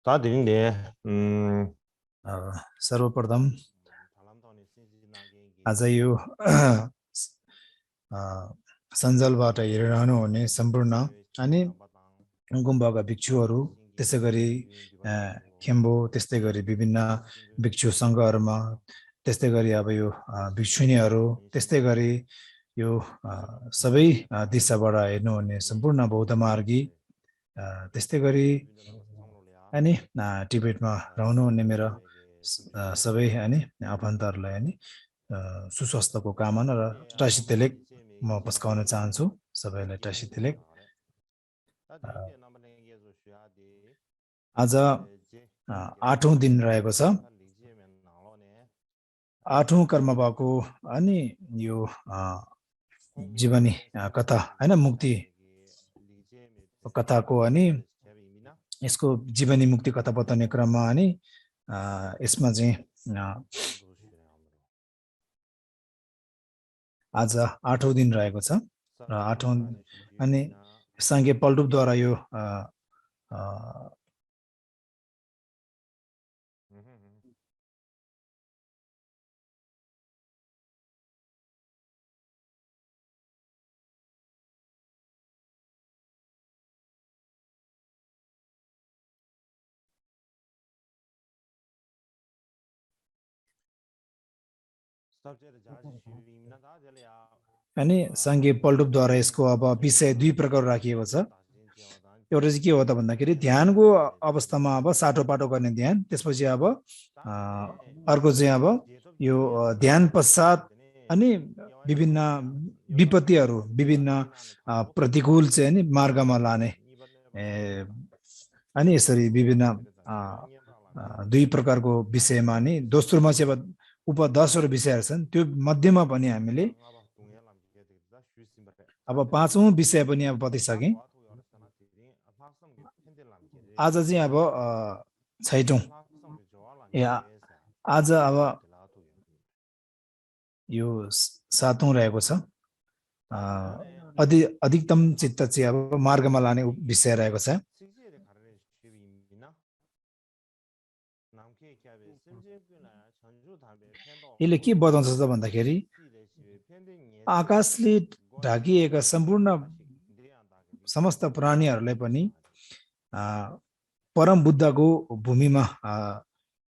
다들인데, a, सर्वप्रथम आज यो अ, सञ्जालबाट हेरिरहनु हुने सम्पूर्ण अनि गुम्बाका भिक्षुहरू त्यसै गरी अ, खेम्बो त्यस्तै गरी विभिन्न भिक्षु सङ्घहरूमा त्यस्तै गरी अब यो भिक्षुणीहरू त्यस्तै गरी यो सबै दिशाबाट हेर्नुहुने सम्पूर्ण बौद्ध मार्गी त्यस्तै गरी अनि टिबेटमा रहनुहुने मेरा सबै अनि आफन्तहरूलाई अनि सुस्वास्थ्यको कामना र टासी तिलक म पस्काउन चाहन्छु सबैलाई टासी तिलक। आज 8औं दिन रहेको छ, 8औं कर्म भएको अनि यो जीवनी कथा होइन मुक्ति कथाको अनि यसको जीवनी मुक्ति कथा बताउने क्रममा अनि यसमा चाहिँ आज 8औं दिन रहेको छ र 8औं अनि साङ्गे पल्टुपद्वारा यो अनि साङ्गे पल्टुपद्वारा यसको अब विषय 2 प्रकार राखिएको छ। एउटा चाहिँ के हो त भन्दाखेरि ध्यानको अवस्थामा अब साटोपाटो गर्ने ध्यान, त्यसपछि अब अर्को चाहिँ अब यो ध्यान पश्चात अनि विभिन्न विपत्तिहरू विभिन्न प्रतिकूल चाहिँ नि मार्गमा लाने अनि यसरी विभिन्न 2 प्रकारको विषयमा नि दोस्रोमा चाहिँ अब उप 10वटा विषयहरू छन्, त्यो मध्येमा पनि हामीले अब 5औं विषय पनि अब बताइसकेँ। आज चाहिँ अब 6औं आज अब यो 7औं रहेको छ। अधिकतम चित्त चाहिँ अब मार्गमा लाने विषय रहेको छ। यसले के बताउँछ त भन्दाखेरि आकाशले ढाकिएका सम्पूर्ण समस्त प्राणीहरूलाई पनि परम बुद्धको भूमिमा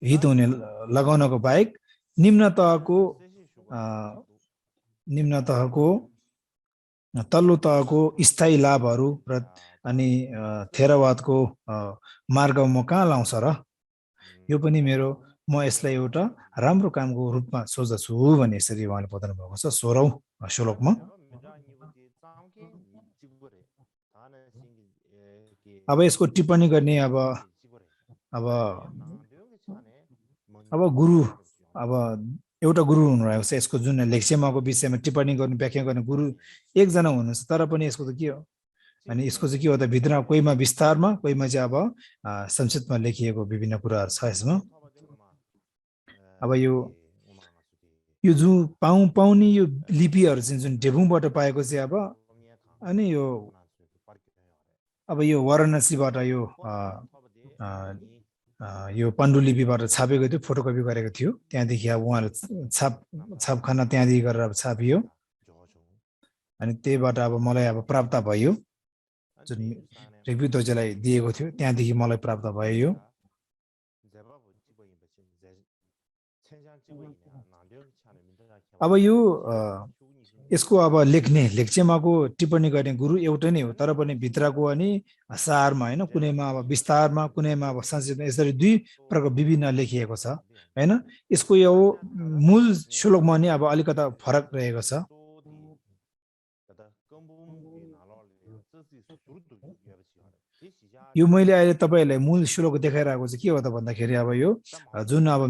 हित हुने लगाउनको बाहेक निम्न तहको तल्लो तहको स्थायी लाभहरू र अनि थेरवादको मार्गमा कहाँ लाउँछ र, यो पनि म यसलाई एउटा राम्रो कामको रूपमा सोच्दछु भन्ने यसरी उहाँले बताउनु भएको छ 16औं श्लोकमा। अब यसको टिप्पणी गर्ने अब गुरु अब एउटा गुरु हुनुभएको छ, यसको जुन लेक्सेमाको विषयमा टिप्पणी गर्ने व्याख्या गर्ने गुरु एकजना हुनुहुन्छ, तर पनि यसको त के हो अनि यसको चाहिँ के हो त भित्र कोहीमा विस्तारमा कोहीमा चाहिँ अब संक्षिप्तमा लेखिएको विभिन्न कुराहरू छ यसमा। अब यो जुन पाउने यो लिपिहरू चाहिँ जुन डेभुङबाट पाएको चाहिँ अब अनि अब यो वाराणसीबाट यो पाण्डुलिपिबाट छापेको थियो, फोटोकपी गरेको थियो, त्यहाँदेखि अब उहाँले छापखाना त्यहाँदेखि गरेर अब छापियो अनि त्यहीबाट अब मलाई अब प्राप्त भयो, जुन रेग्मी दोर्जेलाई दिएको थियो त्यहाँदेखि मलाई प्राप्त भयो यो। अब यो यसको अब लेक्चेमाको टिप्पणी गर्ने गुरु एउटै नै हो, तर पनि भित्रको अनि सारमा होइन कुनैमा अब विस्तारमा कुनैमा अब संक्षिप्तमा यसरी 2 प्रकार विभिन्न लेखिएको छ होइन। यसको यो मूल श्लोकमा नि अब अलिकता फरक रहेको छ। यो मैले अहिले तपाईँहरूलाई मूल श्लोक देखाइरहेको चाहिँ के हो त भन्दाखेरि अब यो जुन अब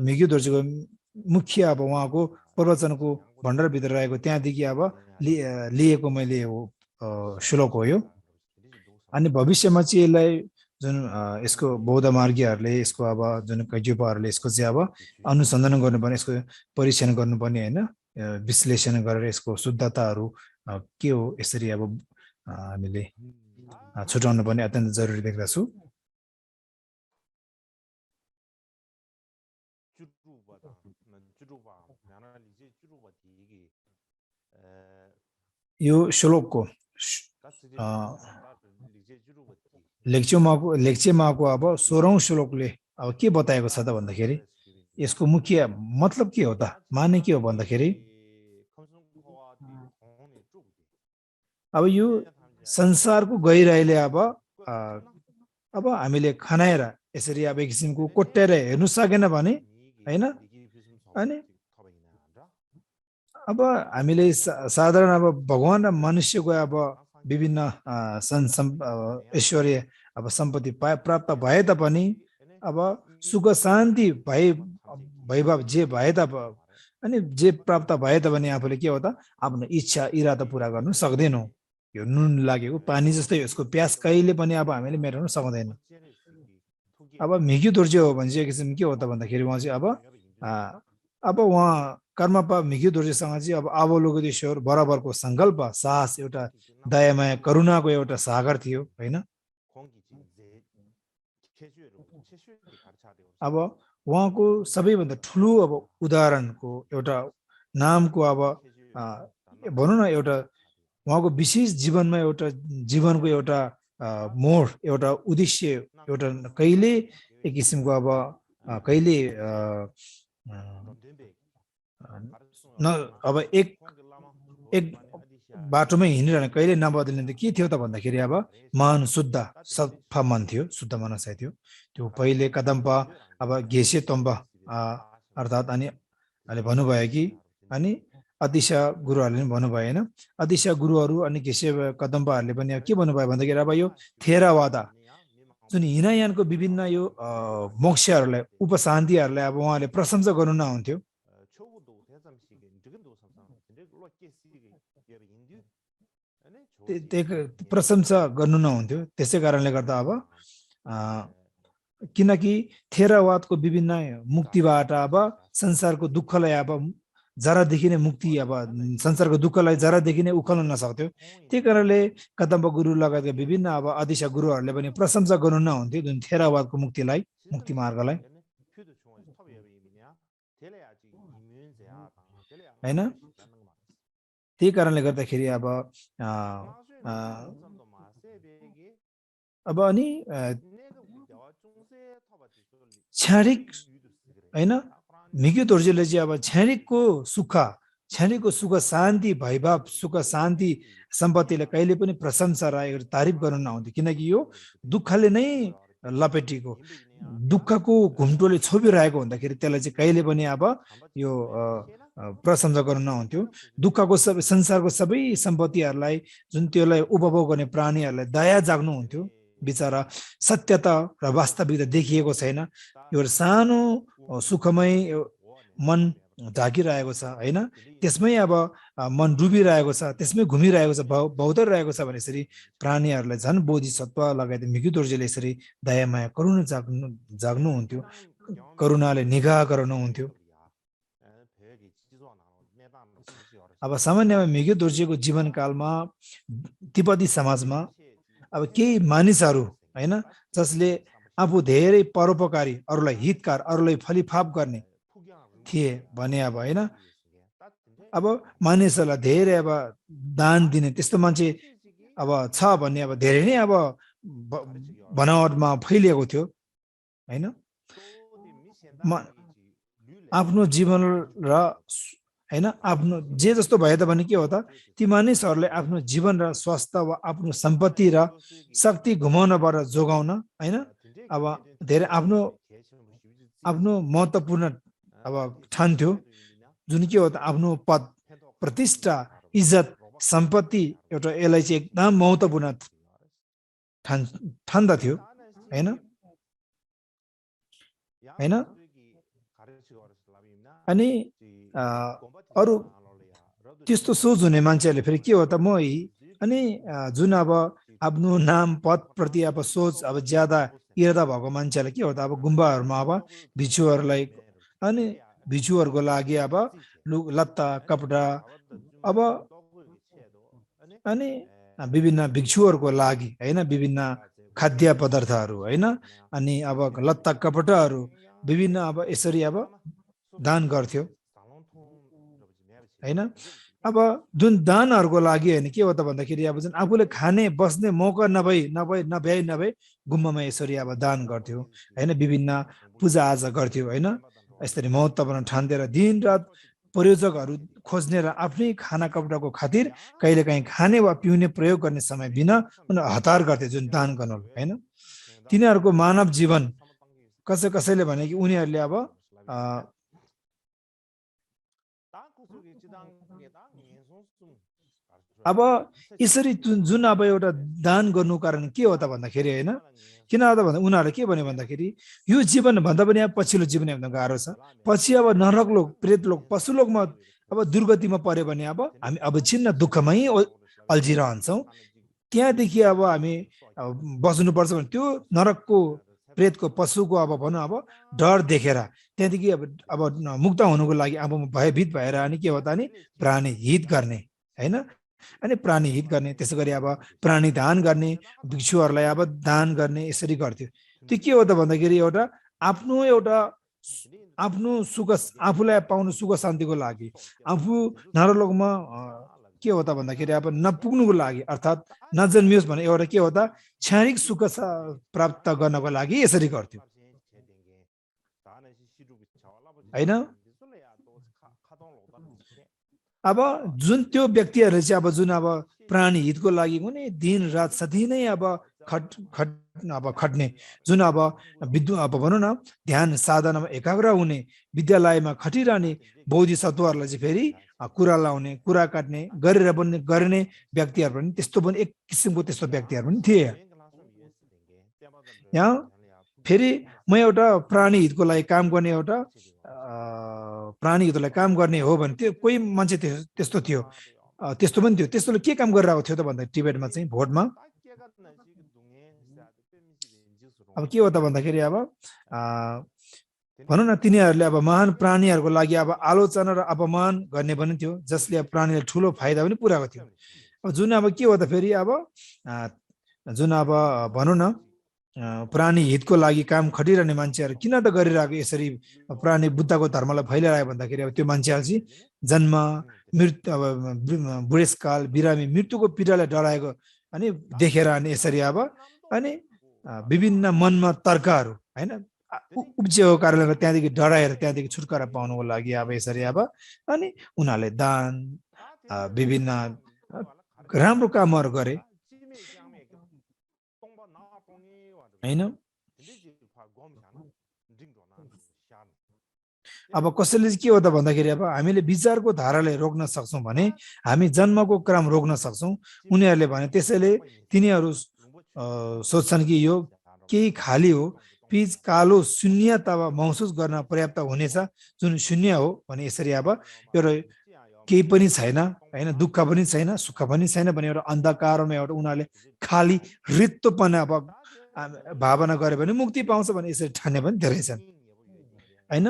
मेग्यु दोर्जेको मुख्य अब उहाँको प्रवचनको भण्डारभित्र रहेको त्यहाँदेखि अब लिएको मैले श्लोक हो यो। अनि भविष्यमा चाहिँ यसलाई जुन यसको बौद्ध मार्गीहरूले यसको अब जुन कैज्यूपाहरूले यसको चाहिँ अब अनुसन्धान गर्नुपर्ने, यसको परीक्षण गर्नुपर्ने होइन, विश्लेषण गरेर यसको शुद्धताहरू के हो यसरी अब हामीले छुटाउनु पर्ने अत्यन्त जरुरी देख्दछु। यो श्लोकको लेक्चेमाको अब 16औं श्लोकले अब के बताएको छ त भन्दाखेरि यसको मुख्य मतलब के हो त माने के हो भन्दाखेरि अब यो संसारको गहिराईले अब हामीले खनाएर यसरी अब एक किसिमको कोट्याएर हेर्नु सकेन भने हैन अनि अब हामीले साधारण अब भगवान र मनुष्यको अब विभिन्न ऐश्वर्य अब सम्पत्ति प्राप्त भए तापनि अब सुख शान्ति वैभव जे भए अनि जे प्राप्त भए तापनि आफूले के हो त आफ्नो इच्छा इरादा पूरा गर्न सक्दैनौ यो नुन लागेको पानी जस्तै यसको प्यास कहिले पनि अब हामीले मेटाउन सक्दैन अब मिग्यु दोर्जे हो भने चाहिँ किसिम के हो त भन्दाखेरि उहाँ चाहिँ अब उहाँ कर्मपा मिग्यु दोर्जेसँग चाहिँ अब अवलोकनेश्वर बराबरको संकल्प साहस एउटा दयामाया करुणाको एउटा सागर थियो हैन अब उहाँको सबैभन्दा ठुलो अब उदाहरणको एउटा नामको अब भनौँ न एउटा उहाँको विशेष जीवनमा एउटा जीवनको एउटा मोड एउटा उद्देश्य एउटा कहिले एक किसिमको अब कहिले अब एक बाटोमै हिँडिरहने कहिले नबदलिने के थियो त भन्दाखेरि अब मन शुद्ध सफा मन थियो शुद्ध मनसाय थियो त्यो पहिले कदम्पा अब घेसे तम्बा अर्थात् अनि अहिले भन्नुभयो कि अनि अदिशा गुरुहरूले पनि भन्नुभयो होइन अदिशा गुरुहरू अनि घेसे कदम्बाहरूले पनि के भन्नुभयो भन्दाखेरि अब यो थेरावाद जुन हिनायानको विभिन्न यो मोक्षहरूलाई उपशान्तिहरूलाई अब उहाँले प्रशंसा गर्नु नहुन्थ्यो प्रशंसा गर्नु नहुन्थ्यो त्यसै कारणले गर्दा अब किनकि थेरावादको विभिन्न मुक्तिबाट अब संसारको दुःखलाई अब जरादेखि नै मुक्ति अब संसारको दुःखलाई जरादेखि नै उखाल्न नसक्थ्यो त्यही कारणले कदम्ब गुरु लगायतका विभिन्न अब आदिशा गुरुहरूले पनि प्रशंसा गर्नु नहुन्थ्यो जुन थेरावादको मुक्तिलाई मुक्ति मार्गलाई हैन त्यही कारणले गर्दाखेरि अब अनि क्षणिक हैन मिग्यु दोर्जेले चाहिँ अब क्षणिकको सुख शान्ति वैभव सुख शान्ति सम्पत्तिले कहिले पनि प्रशंसा र तारिफ गर्नु नहुन्थ्यो किनकि यो दुःखले नै लपेटिएको दुःखको घुम्टोले छोपिरहेको हुँदाखेरि त्यसलाई चाहिँ कहिले पनि अब यो प्रशंसा गर्नु नहुन्थ्यो दुःखको सबै संसारको सबै सम्पत्तिहरूलाई जुन त्यसलाई उपभोग गर्ने प्राणीहरूलाई दया जाग्नु हुन्थ्यो बिचरा सत्यता र वास्तविकता देखिएको छैन यो सानो सुखमय मन ढाकिरहेको छ हैन त्यसमै अब मन डुबिरहेको छ त्यसमै घुमिरहेको छ भौतरिरहेको छ भने यसरी प्राणीहरूलाई झन् बोधिसत्व लगायत मिग्यु दोर्जेले यसरी दयामाया करुणा जाग्नु हुन्थ्यो करुणाले निगाह गर्नुहुन्थ्यो अब सामान्यमा मिग्यु दोर्जेको जीवनकालमा तिब्बती समाजमा अब केही मानिसहरू हैन जसले आफू धेरै परोपकारी अरूलाई हितकार अरूलाई फलिफाप गर्ने थिए भने अब हैन अब मानिसहरूलाई धेरै अब दान दिने त्यस्तो मान्छे अब छ भन्ने अब धेरै नै अब बनावटमा फैलिएको थियो हैन आफ्नो जीवन र हैन आफ्नो जे जस्तो भए तापनि के हो त ती मानिसहरूले आफ्नो जीवन र स्वास्थ्य वा आफ्नो सम्पत्ति र शक्ति घुमाउनबाट जोगाउन हैन अब धेरै आफ्नो महत्त्वपूर्ण अब ठान्थ्यो जुन के हो त आफ्नो पद प्रतिष्ठा इज्जत सम्पत्ति एउटा यसलाई चाहिँ एकदम महत्त्वपूर्ण ठान्दथ्यो हैन हैन अनि अरू त्यस्तो सोच हुने मान्छेहरूले फेरि के हो त म अनि जुन अब आफ्नो नाम पद प्रति अब सोच अब ज्यादा इरादा भएको मान्छेहरूले के हो त अब गुम्बाहरूमा अब भिक्षुहरूलाई अनि भिक्षुहरूको लागि अब लत्ता कपडा अब अनि विभिन्न भिक्षुहरूको लागि हैन विभिन्न खाद्य पदार्थहरू हैन अनि अब लत्ता कपडाहरू विभिन्न अब यसरी अब दान गर्थ्यो हैन अब जुन दानहरूको लागि होइन के हो त भन्दाखेरि अब जुन आफूले खाने बस्ने मौका नभए गुम्बामा यसरी अब दान गर्थ्यो होइन, विभिन्न पूजाआजा गर्थ्यो होइन, यसरी महत्त्वपूर्ण ठान्थ्यो र दिनरात प्रयोजकहरू खोज्ने र आफ्नै खाना कपडाको खातिर कहिलेकाहीँ खाने वा पिउने प्रयोग गर्ने समय बिना उनीहरू हतार गर्थे जुन दान गर्नु होइन। तिनीहरूको मानव जीवन कसैले भने कि उनीहरूले अब अब यसरी जुन अब एउटा दान गर्नु कारण के हो त भन्दाखेरि होइन, किन त भन्दा उनीहरूले के भन्यो भन्दाखेरि यो जीवन भन्दा पनि अब पछिल्लो जीवन एकदम गाह्रो छ, पछि अब नरक लोक, प्रेत लोक, पशु लोकमा अब दुर्गतिमा पर्यो भने अब हामी अविच्छिन्न दुःखमै अल्झिरहन्छौँ। त्यहाँदेखि अब हामी बस्नुपर्छ भने त्यो नरकको, प्रेतको, पशुको अब भनौँ अब डर देखेर त्यहाँदेखि अब मुक्त हुनुको लागि अब भयभीत भएर अनि के हो त नि प्राणी हित गर्ने होइन, अनि प्राणी हित गर्ने, त्यसै गरी अब प्राणी दान गर्ने, भिक्षुहरूलाई अब दान गर्ने, यसरी गर्थ्यो। त्यो के हो त भन्दाखेरि आफ्नो सुख, आफूलाई पाउनु सुख शान्तिको लागि, आफू नरलोकमा के हो त भन्दाखेरि अब नपुग्नुको लागि, अर्थात् नजन्मियोस् भने एउटा के हो त क्षणिक सुख प्राप्त गर्नको लागि यसरी गर्थ्यो होइन। अब जुन त्यो व्यक्तिहरूले चाहिँ अब जुन अब प्राणी हितको लागि कुनै दिन रात सधैँ नै अब खट्ने, जुन अब अब भनौँ न ध्यान साधनामा एकाग्र हुने, विद्यालयमा खटिरहने बोधिसत्वहरूलाई चाहिँ फेरि कुरा लाउने, कुरा काट्ने गरेर पनि गर्ने व्यक्तिहरू पनि त्यस्तो पनि एक किसिमको त्यस्तो व्यक्तिहरू पनि थिए। यहाँ फेरि म एउटा प्राणी हितको लागि काम गर्ने, एउटा प्राणी हितलाई काम गर्ने हो भने त्यो कोही मान्छे त्यस्तो थियो, त्यस्तो पनि थियो। त्यस्तोले के काम गरिरहेको थियो त भन्दा टिबेटमा चाहिँ भोटमा अब के हो त भन्दाखेरि अब भनौँ न तिनीहरूले अब महान प्राणीहरूको लागि अब आलोचना र अपमान गर्ने पनि थियो, जसले प्राणीलाई ठुलो फाइदा पनि पुर्याएको थियो। अब जुन अब के हो त फेरि अब जुन अब भनौँ न प्राणी हितको लागि काम खटिरहने मान्छेहरू किन त गरिरहेको यसरी प्राणी बुद्धको धर्मलाई फैलिरहेको भन्दाखेरि अब त्यो मान्छेहरू चाहिँ जन्म, मृत्यु, अब बुढेसकाल, बिरामी, मृत्युको पीडालाई डराएको अनि देखेर अनि यसरी अब अनि विभिन्न मनमा तर्कहरू होइन उब्जिएको कारणले त्यहाँदेखि डराएर त्यहाँदेखि छुटकारा पाउनुको लागि अब यसरी अब अनि उनीहरूले दान, विभिन्न राम्रो कामहरू गरे होइन। अब कसैले के हो त भन्दाखेरि अब हामीले विचारको धारालाई रोक्न सक्छौँ भने हामी जन्मको क्रम रोक्न सक्छौँ। उनीहरूले भने त्यसैले तिनीहरू सोच्छन् कि यो केही खाली हो, पिच कालो शून्यता महसुस गर्न पर्याप्त हुनेछ, जुन शून्य हो भने यसरी अब एउटा केही पनि छैन होइन, दुःख पनि छैन, सुख पनि छैन भने एउटा अन्धकारमा एउटा उनीहरूले खाली रित्तोपना अब भावना गऱ्यो भने मुक्ति पाउँछ भने यसरी ठान्ने पनि धेरै छन् होइन।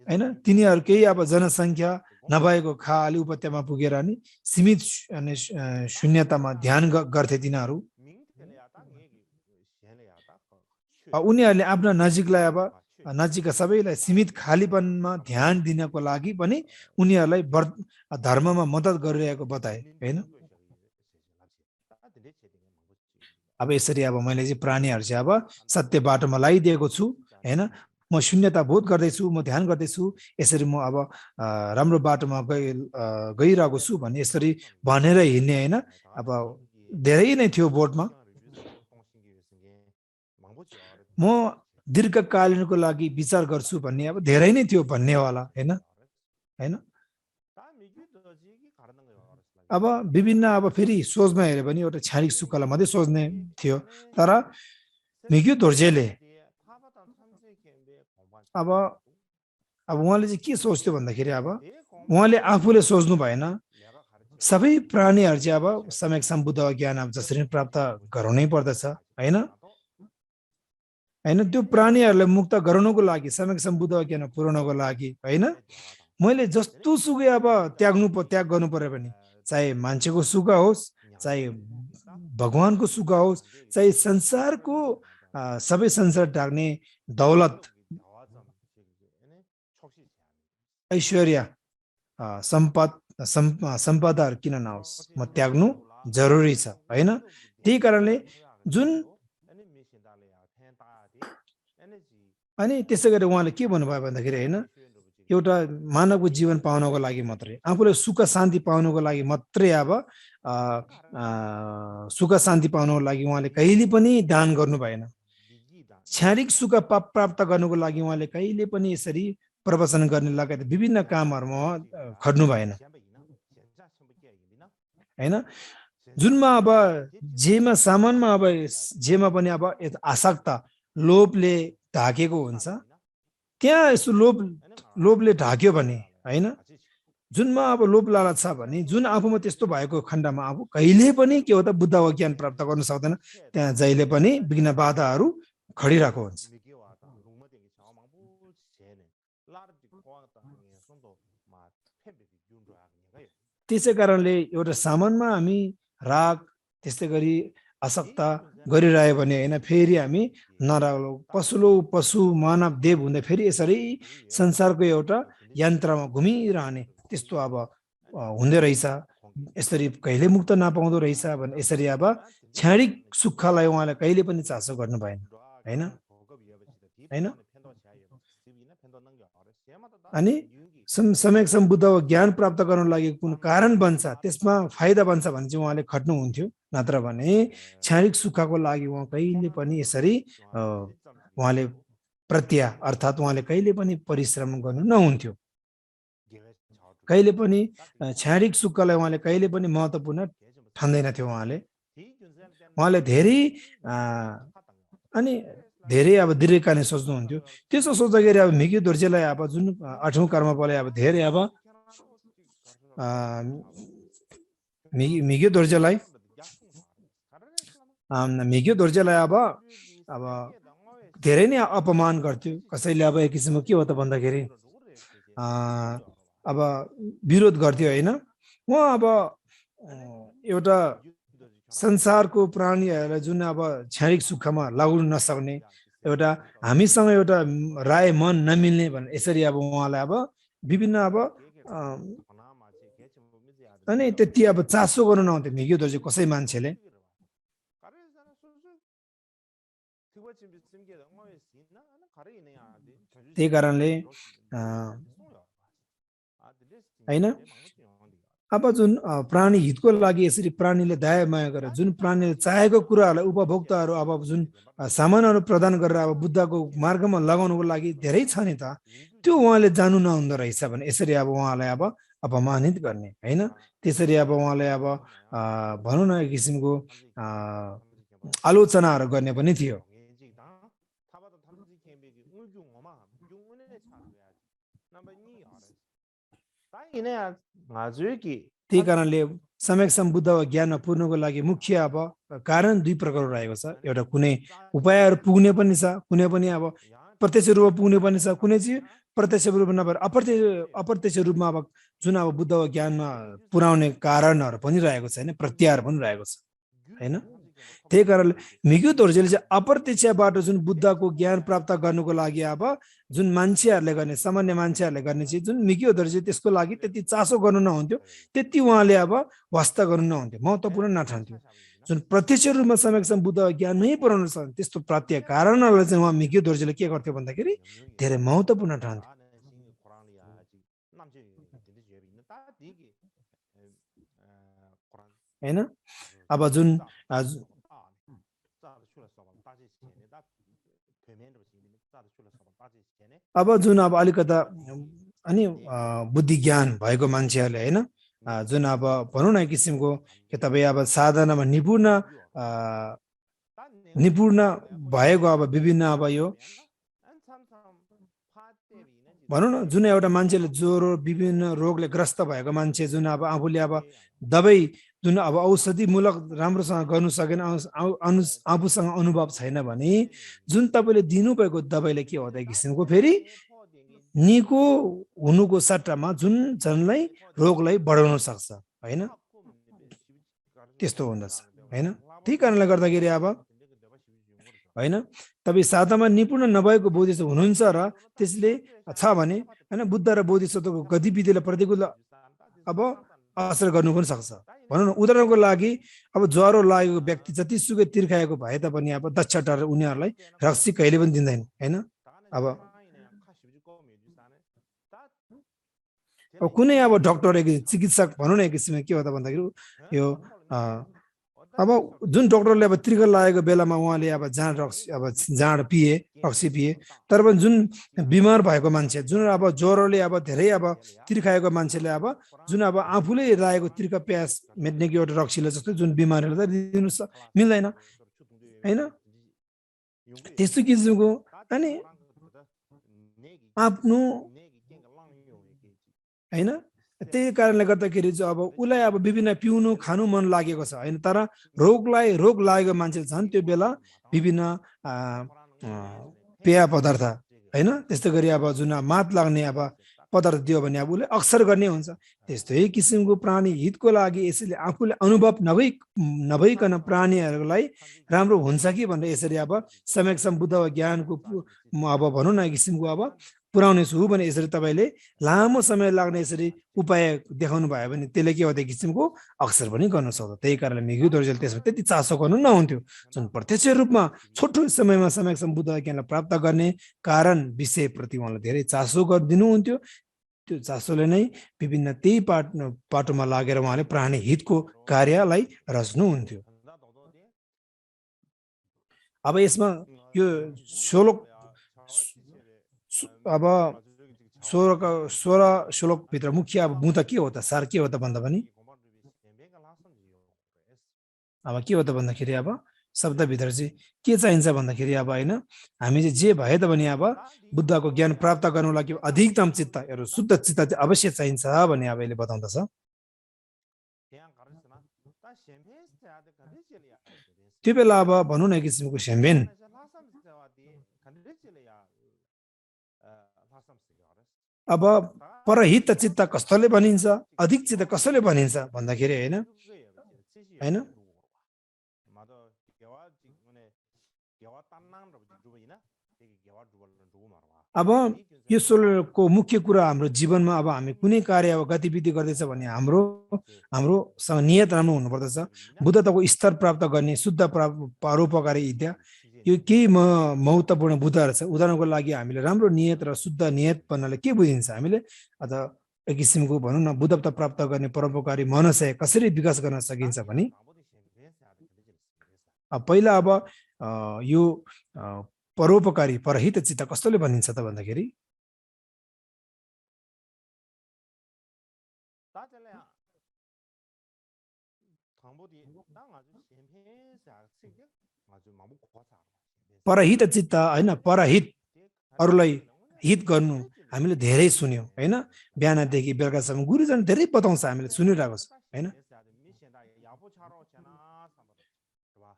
होइन तिनीहरू केही अब जनसङ्ख्या नभएको खाली उपत्यमा पुगेर अनि सीमित अनि शून्यतामा ध्यान गर्थे तिनीहरू। उनीहरूले आफ्ना नजिकलाई अब नजिकका सबैलाई सीमित खालीपनमा ध्यान दिनको लागि पनि उनीहरूलाई धर्ममा मद्दत गरिरहेको बताए होइन। अब यसरी अब मैले चाहिँ प्राणीहरू चाहिँ अब सत्य बाटोमा लगाइदिएको छु होइन, म शून्यता बोध गर्दैछु, म ध्यान गर्दैछु, यसरी म अब राम्रो बाटोमा गइरहेको छु भन्ने यसरी भनेर हिँड्ने होइन। अब धेरै नै थियो बोटमा, म दीर्घकालीनको लागि विचार गर्छु भन्ने अब धेरै नै थियो भन्नेवाला होइन होइन। अब विभिन्न अब फेरि सोचमा हेऱ्यो भने एउटा क्षणिक सुखलाई मात्रै सोच्ने थियो, तर मिग्यू दोर्जेले अब उहाँले चाहिँ के सोच्थ्यो भन्दाखेरि अब उहाँले आफूले सोच्नु भएन, सबै प्राणीहरू चाहिँ अब सम्यक सम्बुद्ध ज्ञान अब जसरी प्राप्त गराउनै पर्दछ होइन। होइन त्यो प्राणीहरूलाई मुक्त गराउनको लागि, सम्यक सम्बुद्ध ज्ञान पुर्याउनको लागि होइन, मैले जस्तो सुकै अब त्याग गर्नु पर्यो भने चाहे मान्छेको सुख होस्, चाहे भगवानको सुख होस्, चाहे संसारको सबै संसार ढाक्ने दौलत, ऐश्वर्य, सम्पद सम्पदाहरू किन नहोस्, म त्याग्नु जरुरी छ हैन। त्यही कारणले जुन अनि त्यसै गरी उहाँले के भन्नुभयो भन्दाखेरि हैन, एउटा मानवको जीवन पाउनको लागि मात्रै, आफूले सुख शान्ति पाउनको लागि मात्रै अब सुख शान्ति पाउनको लागि उहाँले कहिले पनि दान गर्नु भएन। शारीरिक सुख प्राप्त गर्नुको लागि उहाँले कहिले पनि यसरी प्रवचन गर्ने लगायत विभिन्न कामहरूमा खट्नु भएन हैन। जुनमा अब जेमा सामानमा अब जेमा पनि अब आसक्ता लोभले ढाकेको हुन्छ, त्यहाँ यसो लोभले ढाक्यो भने हैन, जुनमा अब लोभ लालच छ भने जुन आफूमा त्यस्तो भएको खण्डमा आफू कहिले पनि के हो त बुद्धको ज्ञान प्राप्त गर्न सक्दैन। त्यहाँ जहिले पनि विघ्न बाधाहरू खडिरहेको हुन्छ। त्यसै कारणले एउटा सामानमा हामी राग त्यस्तै गरी आसक्ता गरिरह्यो भने हैन, फेरि हामी नराम्रो पशु मानव देव हुँदै फेरि यसरी संसारको एउटा यन्त्रमा घुमिरहने त्यस्तो अब हुँदै रहेछ। यसरी कहिले मुक्त नपाउँदो रहेछ भने यसरी अब क्षणिक सुखलाई उहाँले कहिले पनि चासो गर्नु भएन हैन हैन। अनि समय बुद्धको ज्ञान प्राप्त गर्नु लागि कुन कारण बन्छ, त्यसमा फाइदा बन्छ भने चाहिँ उहाँले खट्नुहुन्थ्यो। नत्र भने क्षणिक सुखको लागि उहाँ कहिले पनि यसरी उहाँले अर्थात् उहाँले कहिले पनि परिश्रम गर्नु नहुन्थ्यो। कहिले पनि क्षणिक सुखलाई उहाँले कहिले पनि महत्त्वपूर्ण ठान्दैनथ्यो। उहाँले धेरै अब दीर्घकालीन सोच्नुहुन्थ्यो। त्यसो सोच्दाखेरि अब मिग्यो दोर्जेलाई अब जुन 8औं कर्मफलले अब धेरै अब मिग्यो दोर्जेलाई अब धेरै नै अपमान गर्थ्यो। कसैले अब एक किसिमको के हो त भन्दाखेरि अब विरोध गर्थ्यो हैन। उहाँ अब एउटा संसारको प्राणीहरूलाई जुन अब क्षणिक सुखमा लाग्नु नसक्ने, एउटा हामीसँग एउटा राय मन नमिल्ने भने यसरी अब उहाँलाई अब विभिन्न अब अनि त्यति अब चासो गर्नु नहुन्थ्यो मिग्यो दोर्जे कसै मान्छेले। त्यही कारणले हैन, अब जुन प्राणी हितको लागि यसरी प्राणीले दया माया गरेर जुन प्राणीले चाहेको कुराहरूलाई उपभोक्ताहरू अब जुन सामानहरू प्रदान गरेर अब बुद्धको मार्गमा लगाउनुको लागि धेरै छ नि त, त्यो उहाँले जानु नहुँदो रहेछ भने यसरी अब उहाँलाई अब अपमानित गर्ने हैन। त्यसरी अब उहाँलाई अब भनौँ न एक किसिमको आलोचनाहरू गर्ने पनि थियो। त्यही कारणले सम्यक बुद्धको ज्ञानमा पुग्नको लागि मुख्य अब कारण दुई प्रकार रहेको छ। एउटा कुनै उपायहरू पुग्ने पनि छ, कुनै पनि अब प्रत्यक्ष रूपमा पुग्ने पनि छ, कुनै चाहिँ प्रत्यक्ष रूपमा नभएर अप्रत्यक्ष रूपमा अब जुन अब बुद्धको ज्ञानमा पुर्याउने कारणहरू पनि रहेको छ हैन, प्रत्याहार पनि रहेको छ हैन। त्यही कारणले मिग्यो दोर्जेले चाहिँ अप्रत्यक्षबाट जुन बुद्धको ज्ञान प्राप्त गर्नुको लागि अब जुन मान्छेहरूले गर्ने सामान्य मान्छेहरूले गर्ने चाहिँ जुन मिग्यो दोर्जे त्यसको लागि त्यति चासो गर्नु नहुन्थ्यो, त्यति उहाँले अब वास्ता गर्नु नहुन्थ्यो, महत्त्वपूर्ण नठान्थ्यो। जुन प्रत्यक्ष रूपमा सम्यक बुद्ध ज्ञानमै पुर्याउनु छ त्यस्तो प्रत्यय कारणहरूलाई चाहिँ उहाँ मिग्यो दोर्जेले के गर्थ्यो भन्दाखेरि धेरै महत्त्वपूर्ण ठान्थ्यो हैन। अब जुन अब अलिकता अनि बुद्धि ज्ञान भएको मान्छेहरूले हैन, जुन अब भनौँ न एक किसिमको कि तपाईँ अब साधनामा निपुण भएको अब विभिन्न अब यो भनौँ न जुन एउटा मान्छेले ज्वरो विभिन्न रोगले ग्रस्त भएको मान्छे जुन अब आफूले अब दबाई जुन अब औषधिमूलक राम्रोसँग गर्नु सकेन, आफूसँग अनुभव छैन भने जुन तपाईँले दिनुभएको दबाईले के हो त किसिमको फेरि निको हुनुको सट्टामा जुन जनलाई रोगलाई बढाउन सक्छ हैन, त्यस्तो हुँदछ हैन। त्यही कारणले गर्दाखेरि अब हैन तपाईँ साधनामा निपुण नभएको बोधिसत्व हुनुहुन्छ र त्यसले छ भने हैन बुद्ध र बोधिसत्वको गतिविधिले प्रतिकूल अब असर गर्नु पनि सक्छ। भनौँ न उदाहरणको लागि अब ज्वरो लागेको व्यक्ति जतिसुकै तिर्खाएको भए तापनि अब दक्ष डर उनीहरूलाई रक्सी कहिले पनि दिँदैन हैन। अब कुनै अब डाक्टर चिकित्सक भनौँ न एक किसिमले के हो त भन्दाखेरि यो अब जुन डाक्टरले अब तिर्खा लागेको बेलामा उहाँले अब जाँड पिए रक्सी पिए, तर पनि जुन बिमार भएको मान्छे जुन अब ज्वरोले अब धेरै अब तिर्खाएको मान्छेले अब जुन अब आफूले लागेको तिर्खा प्यास मेट्ने एउटा रक्सीले जस्तो जुन बिमारीलाई त दिनु मिल्दैन हैन। त्यस्तो किसिमको अनि आफ्नो हैन। त्यही कारणले गर्दाखेरि चाहिँ अब उसलाई अब विभिन्न पिउनु खानु मन लागेको छ हैन, तर रोग लागेको मान्छे झन् त्यो बेला विभिन्न पेय पदार्थ हैन, त्यस्तै गरी अब जुन मात लाग्ने अब पदार्थ दियो भने अब उसले अक्सर गर्ने हुन्छ। त्यस्तै किसिमको प्राणी हितको लागि यसैले आफूले अनुभव नभइकन प्राणीहरूलाई राम्रो हुन्छ कि भनेर यसरी अब समयक्षम बुद्ध ज्ञानको अब भनौँ न किसिमको अब पुर्याउने छु भने यसरी तपाईँले लामो समय लाग्ने यसरी उपाय देखाउनु भयो भने त्यसले के हो त किसिमको अक्सर पनि गर्न सक्छ। त्यही कारणले मिग्यू दोर्जेले त्यसमा त्यति चासो गर्नु नहुन्थ्यो। जुन प्रत्यक्ष रूपमा छोटो समयमा समयक्षम बुद्ध ज्ञानलाई प्राप्त गर्ने कारण विषयप्रति उहाँलाई धेरै चासो गरिदिनुहुन्थ्यो। त्यो चासोले नै विभिन्न त्यही पाटोमा लागेर उहाँले प्राणी हितको कार्यलाई रच्नुहुन्थ्यो। अब यसमा यो अब 16 श्लोकभित्र मुख्य अब बुँदा के हो त सार के हो त भन्दा पनि अब के हो त भन्दाखेरि अब शब्दभित्र चाहिँ के चाहिन्छ भन्दाखेरि अब होइन हामी चाहिँ जे भए तापनि अब बुद्धको ज्ञान प्राप्त गर्नको लागि अधिकतम चित्त एउटा शुद्ध चित्त चाहिँ अवश्य चाहिन्छ भन्ने अब यसले बताउँदछ। त्यो बेला अब भनौँ न किसिमको सेम्बेन अब परहित चित्त कस्तोले भनिन्छ, अधिक चित्त कसैले भनिन्छ भन्दाखेरि हैन हैन अब यो सोलको मुख्य कुरा हाम्रो जीवनमा अब हामी कुनै कार्य अब गतिविधि गर्दैछ भने हाम्रोसँग नियत राम्रो हुनुपर्दछ। बुद्धताको स्तर प्राप्त गर्ने शुद्ध परोपकारी विद्या यो केही महत्त्वपूर्ण बुद्धहरू छ। उदाहरणको लागि हामीले राम्रो नियत र शुद्ध नियत भन्नाले के बुझिन्छ हामीले अथवा एक किसिमको भनौँ न बुद्धता प्राप्त गर्ने परोपकारी मनसय कसरी विकास गर्न सकिन्छ भने पहिला अब यो परोपकारी परहित चित्त कस्तोले भनिन्छ त भन्दाखेरि परहित चित्त हैन, परहित अरूलाई हित गर्नु हामीले धेरै सुन्यौं हैन। बिहानदेखि बेलुकासम्म गुरुजन धेरै बताउँछ, हामीले सुनिरहेको छ हैन।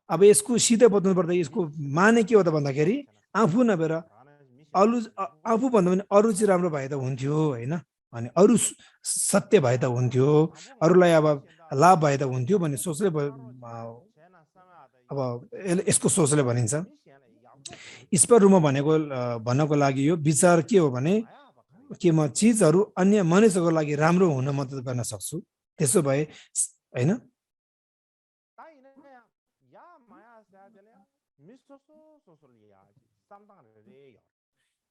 अब यसको सिधै बताउनु पर्दा यसको माने के हो त भन्दाखेरि आफू नभएर आफू भन्दा पनि अरू चाहिँ राम्रो भए त हुन्थ्यो हैन, अनि अरू सत्य भए त हुन्थ्यो, अरूलाई अब लाभ भए त हुन्थ्यो भन्ने सोचले अब यसको सोचले भनिन्छ। स्पष्ट रूपमा भन्नको लागि यो विचार के हो भने के म चिजहरू अन्य मानिसहरूको लागि राम्रो हुन मद्दत गर्न सक्छु, त्यसो भए हैन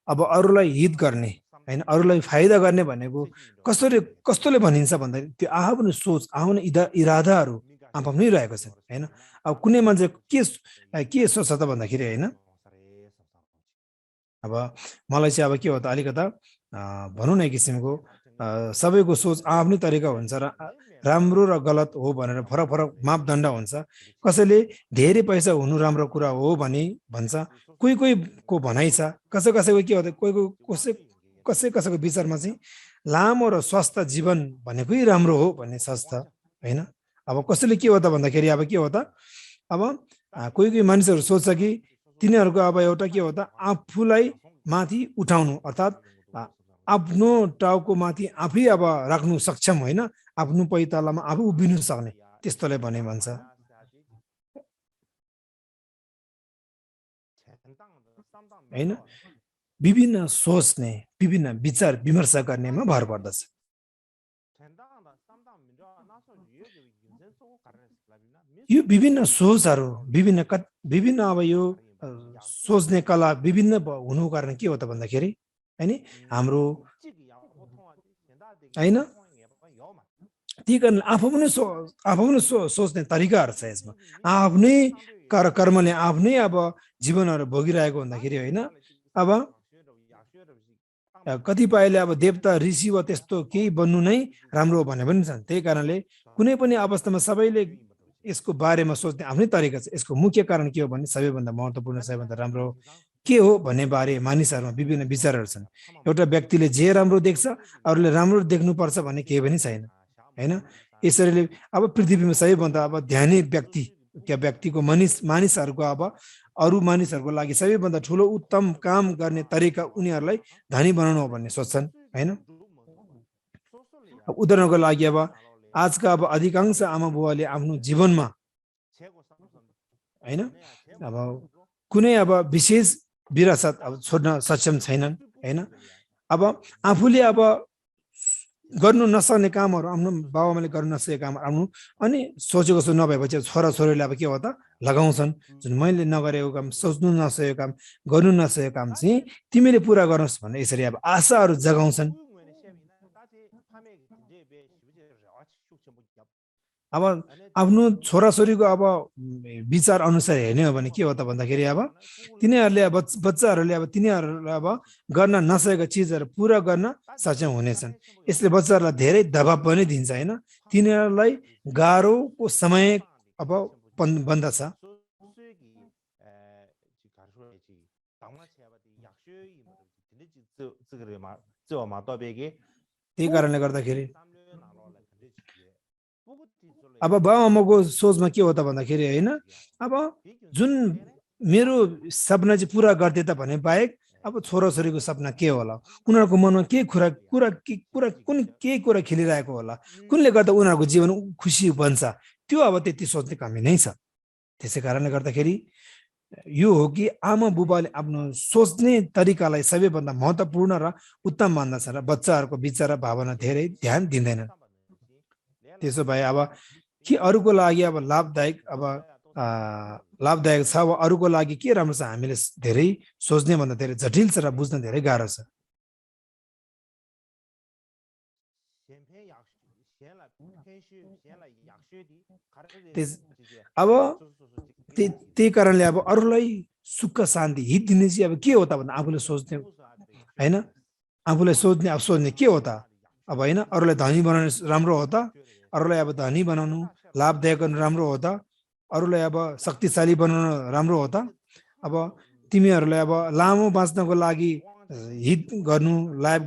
अब अरूलाई हित गर्ने हैन, अरूलाई फाइदा गर्ने भनेको कस्तोले भनिन्छ भन्दा त्यो आफ्नो सोच आफ्नो इरादाहरू आफ्नै रहेको छ हैन। अब कुनै मान्छे के सोच्छ त भन्दाखेरि हैन अब मलाई चाहिँ अब के हो त अलिकता भनौँ न एक किसिमको सबैको सोच आफ्नै तरिका हुन्छ र राम्रो र गलत हो भनेर फरक फरक मापदण्ड हुन्छ। कसैले धेरै पैसा हुनु राम्रो कुरा हो भने भन्छ, कोही को भनाइ छ, कसैको के हो त कसैको विचारमा चाहिँ लामो र स्वस्थ जीवन भनेकै राम्रो हो भन्ने सोच त हैन। अब कसैले के हो त भन्दाखेरि अब के हो त अब कोही मानिसहरू सोच्छ कि तिनीहरूको अब एउटा के हो त आफूलाई माथि उठाउनु अर्थात् आफ्नो टाउको माथि आफै अब राख्नु सक्षम होइन, आफ्नो पैतालामा आफू उभिनु सक्ने त्यस्तोलाई भने भन्छ हैन। विभिन्न सोच्ने विभिन्न विचार विमर्श गर्नेमा भर पर्दछ। यो विभिन्न सोचहरू विभिन्न अब यो सोच्ने कला विभिन्न हुनुको कारण के हो त भन्दाखेरि हैन हाम्रो हैन त्यही कारण आफू पनि सोच्ने तरिकाहरू छ यसमा आफ्नै कर्मले आफ्नै अब जीवनहरू भोगिरहेको हुँदाखेरि होइन अब कतिपयले अब देवता ऋषि वा त्यस्तो केही बन्नु नै राम्रो हो भने पनि छन् त्यही कारणले कुनै पनि अवस्थामा सबैले यसको बारेमा सोच्ने आफ्नै तरिका छ यसको मुख्य कारण के हो भने सबैभन्दा महत्त्वपूर्ण सबैभन्दा राम्रो के हो भन्ने बारे मानिसहरूमा विभिन्न विचारहरू छन् एउटा व्यक्तिले जे राम्रो देख्छ अरूले राम्रो देख्नुपर्छ भन्ने केही पनि छैन हैन यसरीले अब पृथ्वीमा सबैभन्दा अब ध्यानी व्यक्तिको मानिसहरूको अब अरू मानिसहरूको लागि सबैभन्दा ठुलो उत्तम काम गर्ने तरिका उनीहरूलाई धनी बनाउनु हो भन्ने सोच्छन् हैन उदाहरणको लागि अब आजका अब अधिकांश आमा बुवाले आफ्नो जीवनमा हैन अब कुनै अब विशेष विरासत अब छोड्न सक्षम छैनन् हैन अब आफूले अब गर्नु नसक्ने कामहरू आफ्नो बाबुआमाले गर्नु नसकेको काम आफ्नो अनि सोचेको जस्तो नभएपछि छोराछोरीले अब के हो त लगाउँछन् जुन मैले नगरेको काम सोच्नु नसकेको काम गर्नु नसकेको काम चाहिँ तिमीले पुरा गर्नुहोस् भन्ने यसरी अब आशाहरू जगाउँछन् अब आफ्नो छोराछोरीको अब विचार अनुसार हेर्ने हो भने के हो त भन्दाखेरि अब तिनीहरूले अब बच्चाहरूले अब तिनीहरूलाई अब गर्न नसकेका चिजहरू पुरा गर्न सक्षम हुनेछन् यसले बच्चाहरूलाई धेरै दबाब पनि दिन्छ हैन तिनीहरूलाई गाह्रोको समय अब बन्दछ त्यही कारणले गर्दाखेरि अब बाबुआमाको सोचमा के हो त भन्दाखेरि हैन अब जुन मेरो सपना चाहिँ पुरा गर्दै त भने बाहेक अब छोराछोरीको सपना के होला उनीहरूको मनमा के कुरा खेलिरहेको होला कुनले गर्दा उनीहरूको जीवन खुसी बन्छ त्यो अब त्यति सोच्ने कमी नै छ त्यसै कारणले गर्दाखेरि यो हो कि आमा बुबाले आफ्नो सोच्ने तरिकालाई सबैभन्दा महत्त्वपूर्ण र उत्तम मान्दछ र बच्चाहरूको विचार र भावना धेरै ध्यान दिँदैनन् त्यसो भए अब कि अरूको लागि अब लाभदायक छ वा अरूको लागि के राम्रो छ हामीले धेरै सोच्ने भन्दा धेरै जटिल छ र बुझ्न धेरै गाह्रो छ अब त्यही कारणले अब अरूलाई सुख शान्ति हित दिने चाहिँ अब के हो त भन्दा आफूले सोच्ने हैन आफूलाई सोच्ने के हो त अब हैन अरूलाई धनी बनाउनु राम्रो हो त अरूलाई अब धनी बनाउनु लाभदायक गर्नु राम्रो हो त अरूलाई अब शक्तिशाली बनाउनु राम्रो हो त अब तिमीहरूलाई अब लामो बाँच्नको लागि हित गर्नु लाभ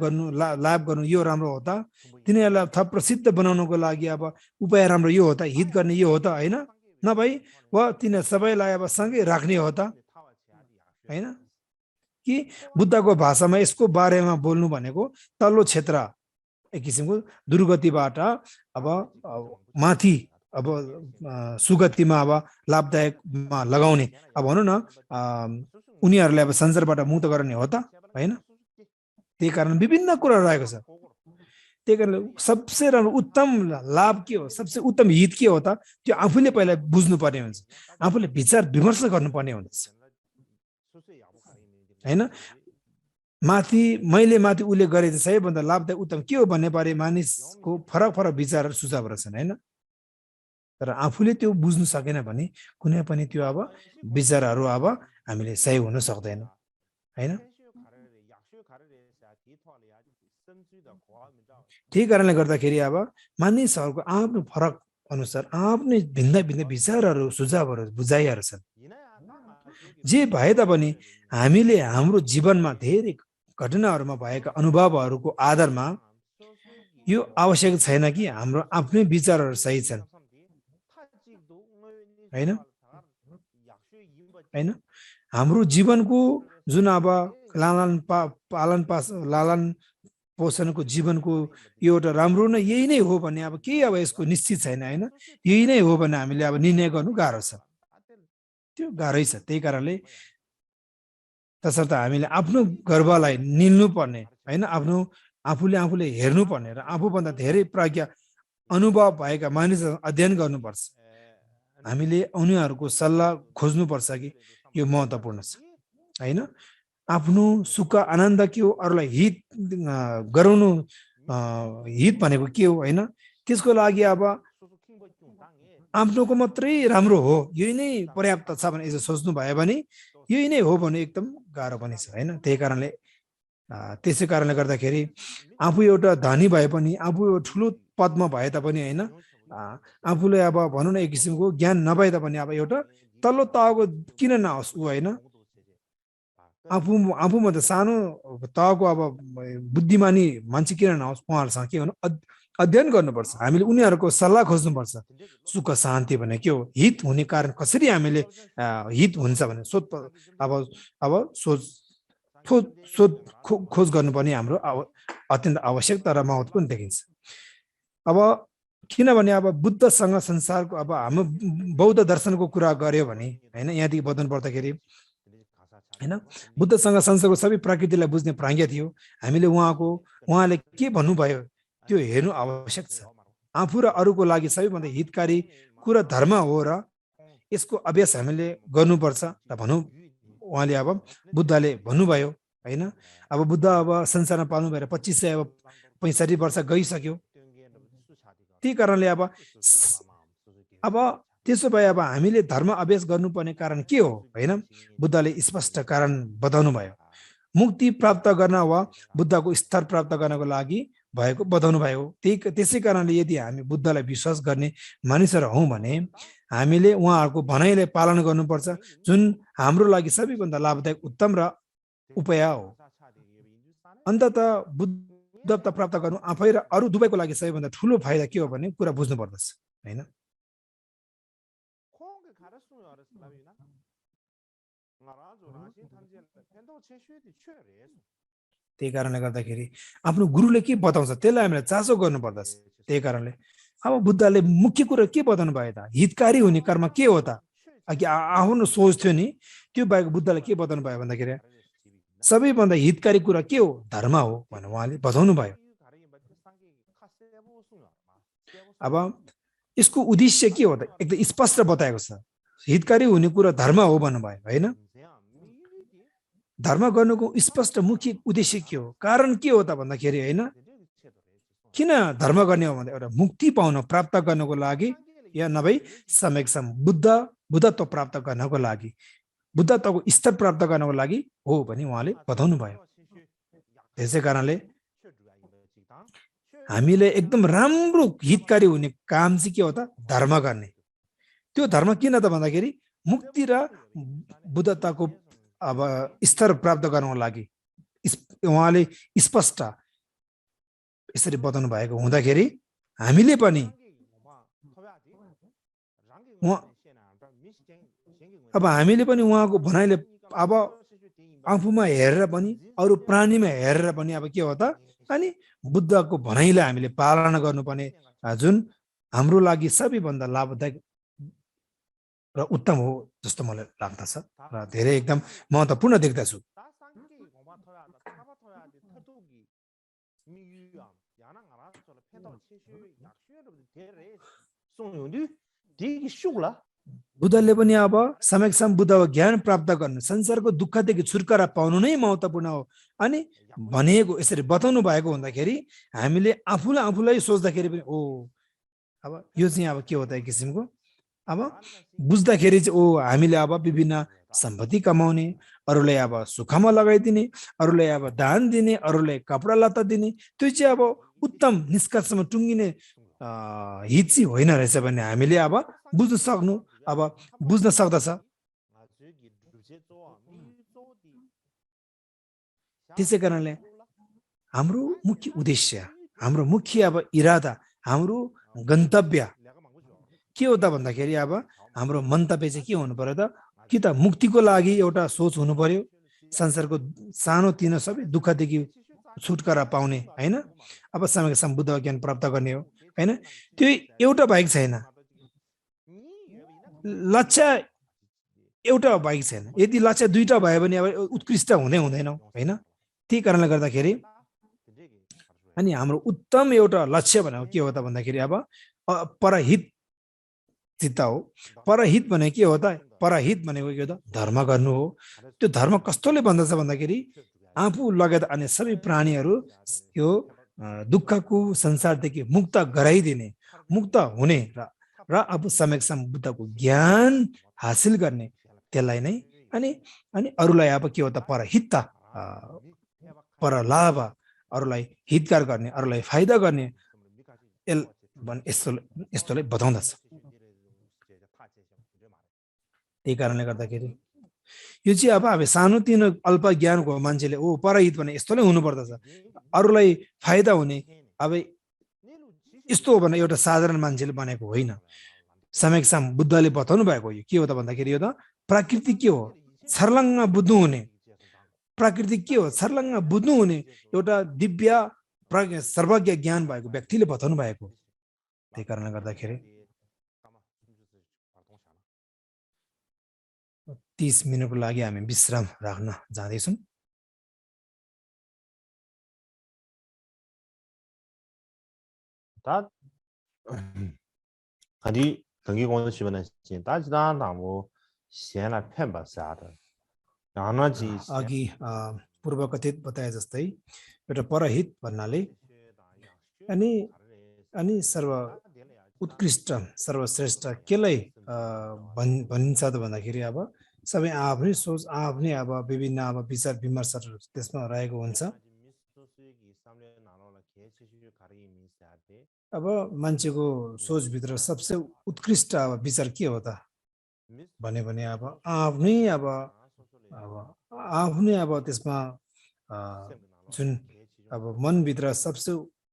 गर्नु यो राम्रो हो त तिनीहरूलाई थप प्रसिद्ध बनाउनको लागि अब उपाय राम्रो यो हो त हित गर्ने यो हो त हैन नभई वा तिनीहरू सबैलाई अब सँगै राख्ने हो त हैन कि बुद्धको भाषामा यसको बारेमा बोल्नु भनेको तल्लो क्षेत्र एक किसिमको दुर्गतिबाट अब माथि अब सुगतिमा अब लाभदायकमा लगाउने अब भनौँ न उनीहरूलाई अब संसारबाट मुक्त गर्ने हो त हैन त्यही कारण विभिन्न कुरा रहेको छ त्यही कारण सबसे राम्रो उत्तम लाभ के हो सबसे उत्तम हित के हो त त्यो आफूले पहिला बुझ्नु पर्ने हुन्छ आफूले विचार विमर्श गर्नुपर्ने हुन्छ हैन मैले माथि उसले गरे चाहिँ सबैभन्दा लाभदायक उत्तम के हो भन्ने बारे मानिसको फरक विचार सुझावहरू छन् हैन तर आफूले त्यो बुझ्नु सकेन भने कुनै पनि त्यो अब विचारहरू अब हामीले सही हुन सक्दैन हैन त्यही कारणले गर्दाखेरि अब मानिसहरूको आफ्नो फरक अनुसार आफ्नै भिन्न विचारहरू सुझावहरू बुझाइहरू छन् जे भए तापनि हामीले हाम्रो जीवनमा धेरै घटनाहरूमा भएका अनुभवहरूको आधारमा यो आवश्यक छैन कि हाम्रो आफ्नै विचारहरू सही छन् हैन हाम्रो जीवनको जुन अब लालन पोषणको जीवनको एउटा राम्रो नै यही नै हो भन्ने अब केही अब यसको निश्चित छैन हैन यही नै हो भने हामीले अब निर्णय गर्नु गाह्रो छ त्यो गाह्रै छ त्यही कारणले तसर्थ हामीले आफ्नो गर्वलाई निल्नु पर्ने हैन आफूले हेर्नु पर्ने र आफूभन्दा धेरै प्रज्ञा अनुभव भएका मानिसहरू अध्ययन गर्नुपर्छ हामीले उनीहरूको सल्लाह खोज्नुपर्छ कि यो महत्त्वपूर्ण छ हैन आफ्नो सुख आनन्द के हो अरूलाई हित गराउनु हित भनेको के हो हैन त्यसको लागि अब आफ्नोको मात्रै राम्रो हो यही नै पर्याप्त छ भने यसो सोच्नु भयो भने यही नै हो भने एकदम गाह्रो पनि छ हैन त्यही कारणले त्यसै कारणले गर्दाखेरि आफू एउटा धनी भए पनि आफू ठुलो पदमा भए तापनि हैन आफूले अब भनौँ न एक किसिमको ज्ञान नभए तापनि अब एउटा तल्लो तहको किन नहोस् ऊ हैन आफूमा त सानो तहको अब बुद्धिमानी मान्छे किन नहोस् उहाँहरूसँग के भन्नु अध्ययन गर्नुपर्छ हामीले उनीहरूको सल्लाह खोज्नुपर्छ सुख शान्ति भने के हो हित हुने कारण कसरी हामीले हित हुन्छ भने सोच खोज गर्नुपर्ने हाम्रो अत्यन्त आवश्यक तर महत्त्वपूर्ण देखिन्छ अब किनभने अब बुद्धसँग संसारको अब हाम्रो बौद्ध दर्शनको कुरा गर्यो भने हैन यहाँदेखि बदन पर्दाखेरि हैन बुद्धसँग संसारको सबै प्रकृतिलाई बुझ्ने प्राज्ञ थियो हामीले उहाँले के भन्नुभयो त्यो हेर्नु आवश्यक छ आफू र अरूको लागि सबैभन्दा हितकारी कुरा धर्म हो र यसको अभ्यास हामीले गर्नुपर्छ र भनौँ उहाँले अब बुद्धले भन्नुभयो हैन अब बुद्ध अब संसारमा पाल्नु भएर 2565 वर्ष गइसक्यो त्यही कारणले अब त्यसो भए अब हामीले धर्म अभ्यास गर्नुपर्ने कारण के हो हैन बुद्धले स्पष्ट कारण बताउनु भयो मुक्ति प्राप्त गर्न वा बुद्धको स्तर प्राप्त गर्नको लागि भएको बताउनु भयो त्यसै कारणले यदि हामी बुद्धलाई विश्वास गर्ने मानिसहरू हौं भने हामीले उहाँहरूको भनाइलाई पालन गर्नुपर्छ जुन हाम्रो लागि सबैभन्दा लाभदायक उत्तम र उपाय हो अन्ततः बुद्धत्व प्राप्त गर्नु आफै र अरू दुवैको लागि सबैभन्दा ठूलो फाइदा के हो भन्ने कुरा बुझ्नु पर्दछ हैन त्यही कारणले गर्दाखेरि आफ्नो गुरुले के बताउँछ त्यसलाई हामीले चासो गर्नु पर्दछ त्यही कारणले अब बुद्धले मुख्य कुरा के बताउनु भयो त हितकारी हुने कर्म के हो त अघि आफ्नो सोच थियो नि त्यो बाहेक बुद्धले के बताउनु भयो भन्दाखेरि सबैभन्दा हितकारी कुरा के हो धर्म हो भनेर उहाँले बताउनु भयो अब यसको उद्देश्य के हो त एकदम स्पष्ट बताएको छ हितकारी हुने कुरा धर्म हो भन्नुभयो हैन धर्म गर्नुको स्पष्ट मुख्य उद्देश्य के हो कारण के हो त भन्दाखेरि हैन किन धर्म गर्ने हो भन्दा एउटा मुक्ति पाउन प्राप्त गर्नको लागि या नभई समेक्षम बुद्धत्व प्राप्त गर्नको लागि बुद्धत्वको स्तर प्राप्त गर्नको लागि हो भनी उहाँले बताउनु भयो त्यसै कारणले हामीले एकदम राम्रो हितकारी हुने काम चाहिँ के हो त धर्म गर्ने त्यो धर्म किन त भन्दाखेरि मुक्ति र बुद्धत्वको अब स्तर प्राप्त गर्नको लागि उहाँले स्पष्ट यसरी बताउनु भएको हुँदाखेरि हामीले पनि अब हामीले पनि उहाँको भनाइले अब आफूमा हेरेर पनि अरू प्राणीमा हेरेर पनि अब के हो त अनि बुद्धको भनाइलाई हामीले पालना गर्नुपर्ने जुन हाम्रो लागि सबैभन्दा लाभदायक र उत्तम हो जस्तो मलाई लाग्दछ र धेरै एकदम महत्त्वपूर्ण देख्दछु बुद्धले पनि अब समेक्षम बुद्धको ज्ञान प्राप्त गर्नु संसारको दुःखदेखि छुटकारा पाउनु नै महत्त्वपूर्ण हो अनि भनेको यसरी बताउनु भएको हुँदाखेरि हामीले आफूलाई सोच्दाखेरि पनि ओ अब यो चाहिँ अब के हो त एक किसिमको अब बुझ्दाखेरि चाहिँ ओ हामीले अब विभिन्न सम्पत्ति कमाउने अरूलाई अब सुखमा लगाइदिने अरूलाई अब दान दिने अरूलाई कपडा लत्ता दिने त्यो चाहिँ अब उत्तम निष्कर्षमा टुङ्गिने हित चाहिँ होइन रहेछ भने हामीले अब बुझ्न सक्दछ त्यसै कारणले हाम्रो मुख्य उद्देश्य हाम्रो मुख्य अब इरादा हाम्रो गन्तव्य के हो त भन्दाखेरि अब हाम्रो मन्तव्य चाहिँ के हुनु पर्यो त कि त मुक्तिको लागि एउटा सोच हुनु पर्यो संसारको सानो तिनो सबै दुःखदेखि छुटकारा पाउने हैन अब समयसम्म बुद्ध ज्ञान प्राप्त गर्ने हो हैन त्यो एउटा बाइक छैन लक्ष्य एउटा बाइक छैन यदि लक्ष्य दुईटा भयो भने अब उत्कृष्ट हुँदैनौ हैन त्यही कारणले गर्दाखेरि अनि हाम्रो उत्तम एउटा लक्ष्य भनेको के हो त भन्दाखेरि अब परहित चित्त हो। परहित भने के हो त? परहित भनेको के हो त? धर्म गर्नु हो। त्यो धर्म कस्तोले भन्दछ भन्दाखेरि आफू लगायत अन्य सबै प्राणीहरू यो दुःखको संसारदेखि मुक्त गराइदिने, मुक्त हुने र आफू समक्षम बुद्धको ज्ञान हासिल गर्ने, त्यसलाई नै अनि अनि अरूलाई अब के हो त? परहित, परलाभ, अरूलाई हितकार गर्ने, अरूलाई फाइदा गर्ने, यस्तोले बताउँदछ। त्यही कारणले गर्दाखेरि यो चाहिँ अब हामी सानोतिनो अल्प ज्ञानको मान्छेले ओ परहित भने यस्तो नै हुनुपर्दछ, अरूलाई फाइदा हुने, अब यस्तो हो भने एउटा साधारण मान्छेले बनेको होइन। समयक्षम बुद्धले बताउनु भएको यो के हो त भन्दाखेरि यो त प्रकृति के हो? छर्लङ्ग बुझ्नु हुने। प्रकृति के हो? छर्लङ्ग बुझ्नु हुने एउटा दिव्य सर्वज्ञ ज्ञान भएको व्यक्तिले बताउनु भएको। त्यही कारणले गर्दाखेरि 30 मिनटको लागि हामी विश्राम राख्न जाँदैछौँ। 다 한디 등기 공부 시간에 진 다지다 나무闲来骗吧啥的 अघि पूर्व कथित बताए जस्तै एउटा परहित भन्नाले अनि सर्व उत्कृष्ट सर्वश्रेष्ठ केलाई भनिन्छ त भन्दाखेरि अब सबै आफ्नै सोच, आफ्नै अब विभिन्न अब विचार विमर्शहरू त्यसमा रहेको हुन्छ। अब मान्छेको सोचभित्र सबसे उत्कृष्ट अब विचार के हो त भने अब आफ्नै अब त्यसमा जुन अब मनभित्र सबसे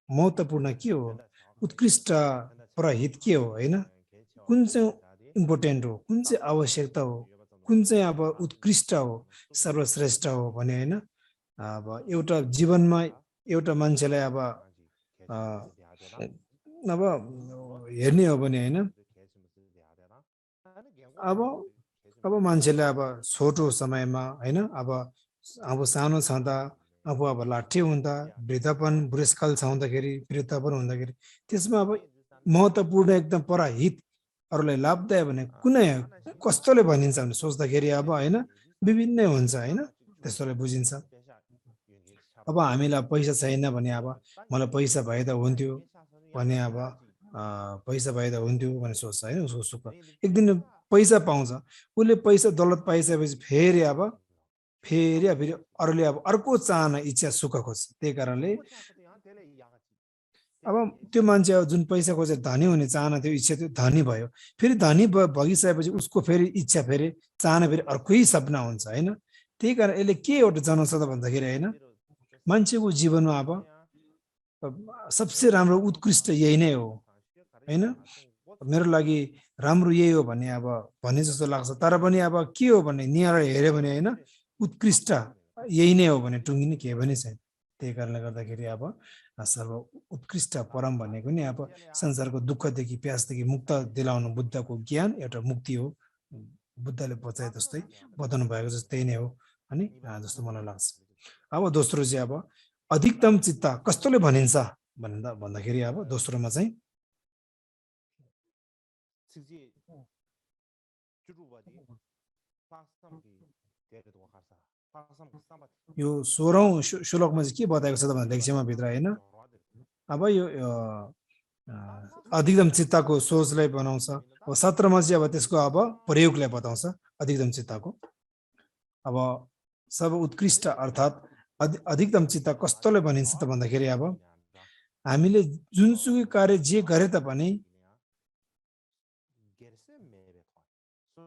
महत्त्वपूर्ण के हो? उत्कृष्ट परहित के हो होइन? कुन चाहिँ इम्पोर्टेन्ट हो, कुन चाहिँ आवश्यकता हो, कुन चाहिँ अब उत्कृष्ट हो, सर्वश्रेष्ठ हो भने होइन। अब एउटा जीवनमा एउटा मान्छेलाई अब हेर्ने हो भने होइन, अब मान्छेले अब छोटो समयमा होइन, अब सानो छँदा आफू अब लाठे हुँदा, वृद्धपन बुढेसकाल छँदाखेरि, वृद्धपन हुँदाखेरि त्यसमा अब महत्त्वपूर्ण एकदम परहित अरूलाई लाभदायक भने कुनै कस्तोले भनिन्छ भने सोच्दाखेरि अब होइन विभिन्नै हुन्छ होइन, त्यस्तोले बुझिन्छ। अब हामीलाई पैसा छैन भने अब मलाई पैसा भए त हुन्थ्यो भने अब पैसा भए त हुन्थ्यो भने सोच्छ होइन। उसको सुख एक दिन पैसा पाउँछ, उसले पैसा दौलत पाइसकेपछि फेरि अरूले अब अर्को चाहना इच्छा सुख खोज्छ। त्यही कारणले अब त्यो मान्छे जुन पैसा खोजेर धनी हुने चाहना थियो, इच्छा थियो, धनी भयो, फेरि धनी भइसकेपछि उसको फेरि इच्छा फेरि चाहना फेरि अर्कै सपना हुन्छ होइन। त्यही कारण यसले के एउटा जनाउँछ त भन्दाखेरि होइन, मान्छेको जीवनमा अब सबसे राम्रो उत्कृष्ट यही नै हो होइन। मेरो लागि राम्रो यही हो भन्ने अब भन्ने जस्तो लाग्छ, तर पनि अब के हो भन्ने निहालेर हेऱ्यो भने होइन, उत्कृष्ट यही नै हो भने टुङ्गिने केही पनि छैन। त्यही कारणले गर्दाखेरि अब सर्व उत्कृष्ट परम भनेको नि अब संसारको दुःखदेखि प्यासदेखि मुक्त दिलाउनु बुद्धको ज्ञान एउटा मुक्ति हो। बुद्धले बचाए जस्तै बताउनु भएको जस्तै नै हो अनि जस्तो मलाई लाग्छ। अब दोस्रो चाहिँ अब अधिकतम चित्त कस्तोले भनिन्छ भन्दाखेरि अब दोस्रोमा चाहिँ यो 16औं श्लोकमा चाहिँ के बताएको छ त भन्दा लेक्चरमा भित्र होइन। अब यो अधिकतम चित्तको सोचलाई बनाउँछ। अब 17मा चाहिँ अब त्यसको अब प्रयोगलाई बताउँछ अधिकतम चित्तको। अब सब उत्कृष्ट अर्थात् अधिकतम चित्त कस्तोले भनिन्छ त भन्दाखेरि अब हामीले जुनसुकै कार्य जे गरे तापनि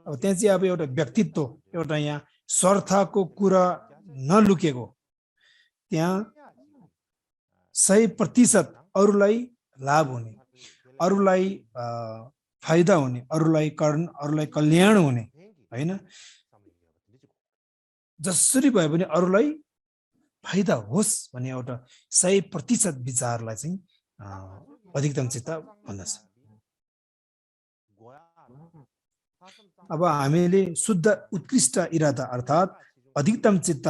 अब त्यहाँ चाहिँ अब एउटा व्यक्तित्व, एउटा यहाँ स्वार्थको कुरा नलुकेको, त्यहाँ 100% अरूलाई लाभ हुने, अरूलाई फाइदा हुने, अरूलाई कल्याण हुने होइन, जसरी भए पनि अरूलाई फाइदा होस् भन्ने एउटा 100% विचारलाई चाहिँ अधिकतम चित्त भन्दछ। अब हामीले शुद्ध उत्कृष्ट इरादा अर्थात् अधिकतम चित्त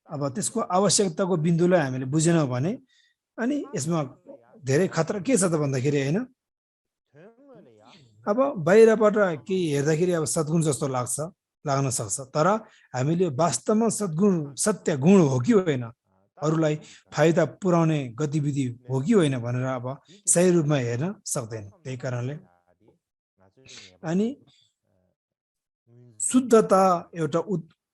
अब त्यसको आवश्यकताको बिन्दुलाई हामीले बुझेनौँ भने अनि यसमा धेरै खतरा के छ त भन्दाखेरि होइन, अब बाहिरबाट के हेर्दाखेरि अब सद्गुण जस्तो लाग्न सक्छ, तर हामीले वास्तवमा सद्गुण सत्य गुण हो कि होइन, अरूलाई फाइदा पुर्याउने गतिविधि हो कि होइन भनेर अब सही रूपमा हेर्न सक्दैन। त्यही कारणले अनि शुद्धता एउटा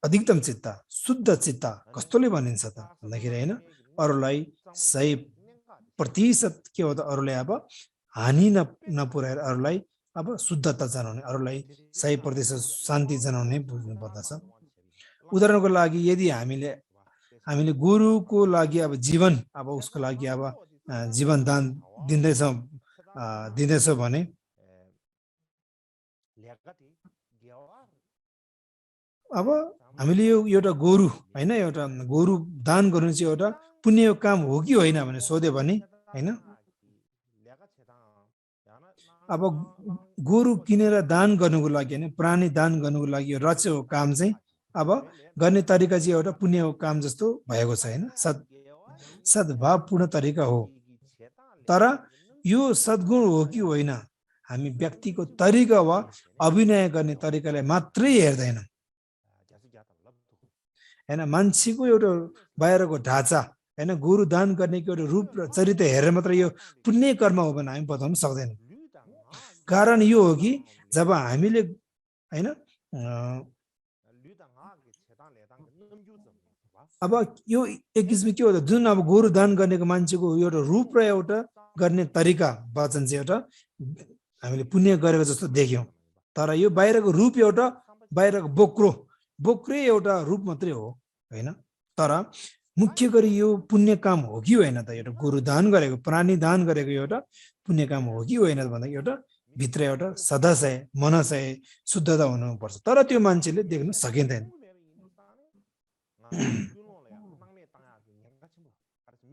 अधिकतम चित्त, शुद्ध चित्त कस्तोले भनिन्छ त भन्दाखेरि होइन, अरूलाई 100% के हो त, अरूलाई अब हानि नपुर्याएर अरूलाई अब शुद्धता जनाउने, अरूलाई 100% शान्ति जनाउने बुझ्नु पर्दछ। उदाहरणको लागि यदि हामीले गुरुको लागि अब जीवन, अब उसको लागि अब जीवन दान दिँदैछ भने अब हामीले यो एउटा गोरु होइन, एउटा गोरु दान गर्नु चाहिँ एउटा पुण्य काम हो कि होइन भने सोध्यो भने होइन, अब गोरु किनेर दान गर्नुको लागि होइन, प्राणी दान गर्नुको लागि रचेको काम चाहिँ अब गर्ने तरिका चाहिँ एउटा पुण्यको काम जस्तो भएको छ होइन, सद्भावपूर्ण तरिका हो। तर यो सद्गुण हो कि होइन, हामी व्यक्तिको तरिका वा अभिनय गर्ने तरिकालाई मात्रै हेर्दैनौँ होइन, मान्छेको एउटा बाहिरको ढाँचा होइन, गुरु दान गर्नेको एउटा रूप र चरित्र हेरेर मात्र यो पुण्य कर्म हो भने हामी बताउन सक्दैनौँ। कारण यो हो कि जब हामीले होइन अब यो एक किसिमको के हो त, जुन अब गोरु दान गर्नेको मान्छेको एउटा रूप र एउटा गर्ने तरिका वचन चाहिँ एउटा हामीले पुण्य गरेको जस्तो देख्यौँ, तर यो बाहिरको रूप एउटा बाहिरको बोक्रो एउटा रूप मात्रै हो होइन। तर मुख्य गरी यो पुण्य काम हो कि होइन त, एउटा गोरु दान गरेको, प्राणी दान गरेको एउटा पुण्य काम हो कि होइन भन्दा एउटा भित्र एउटा सदाशय मनसय शुद्धता हुनुपर्छ, तर त्यो मान्छेले देख्न सकिँदैन।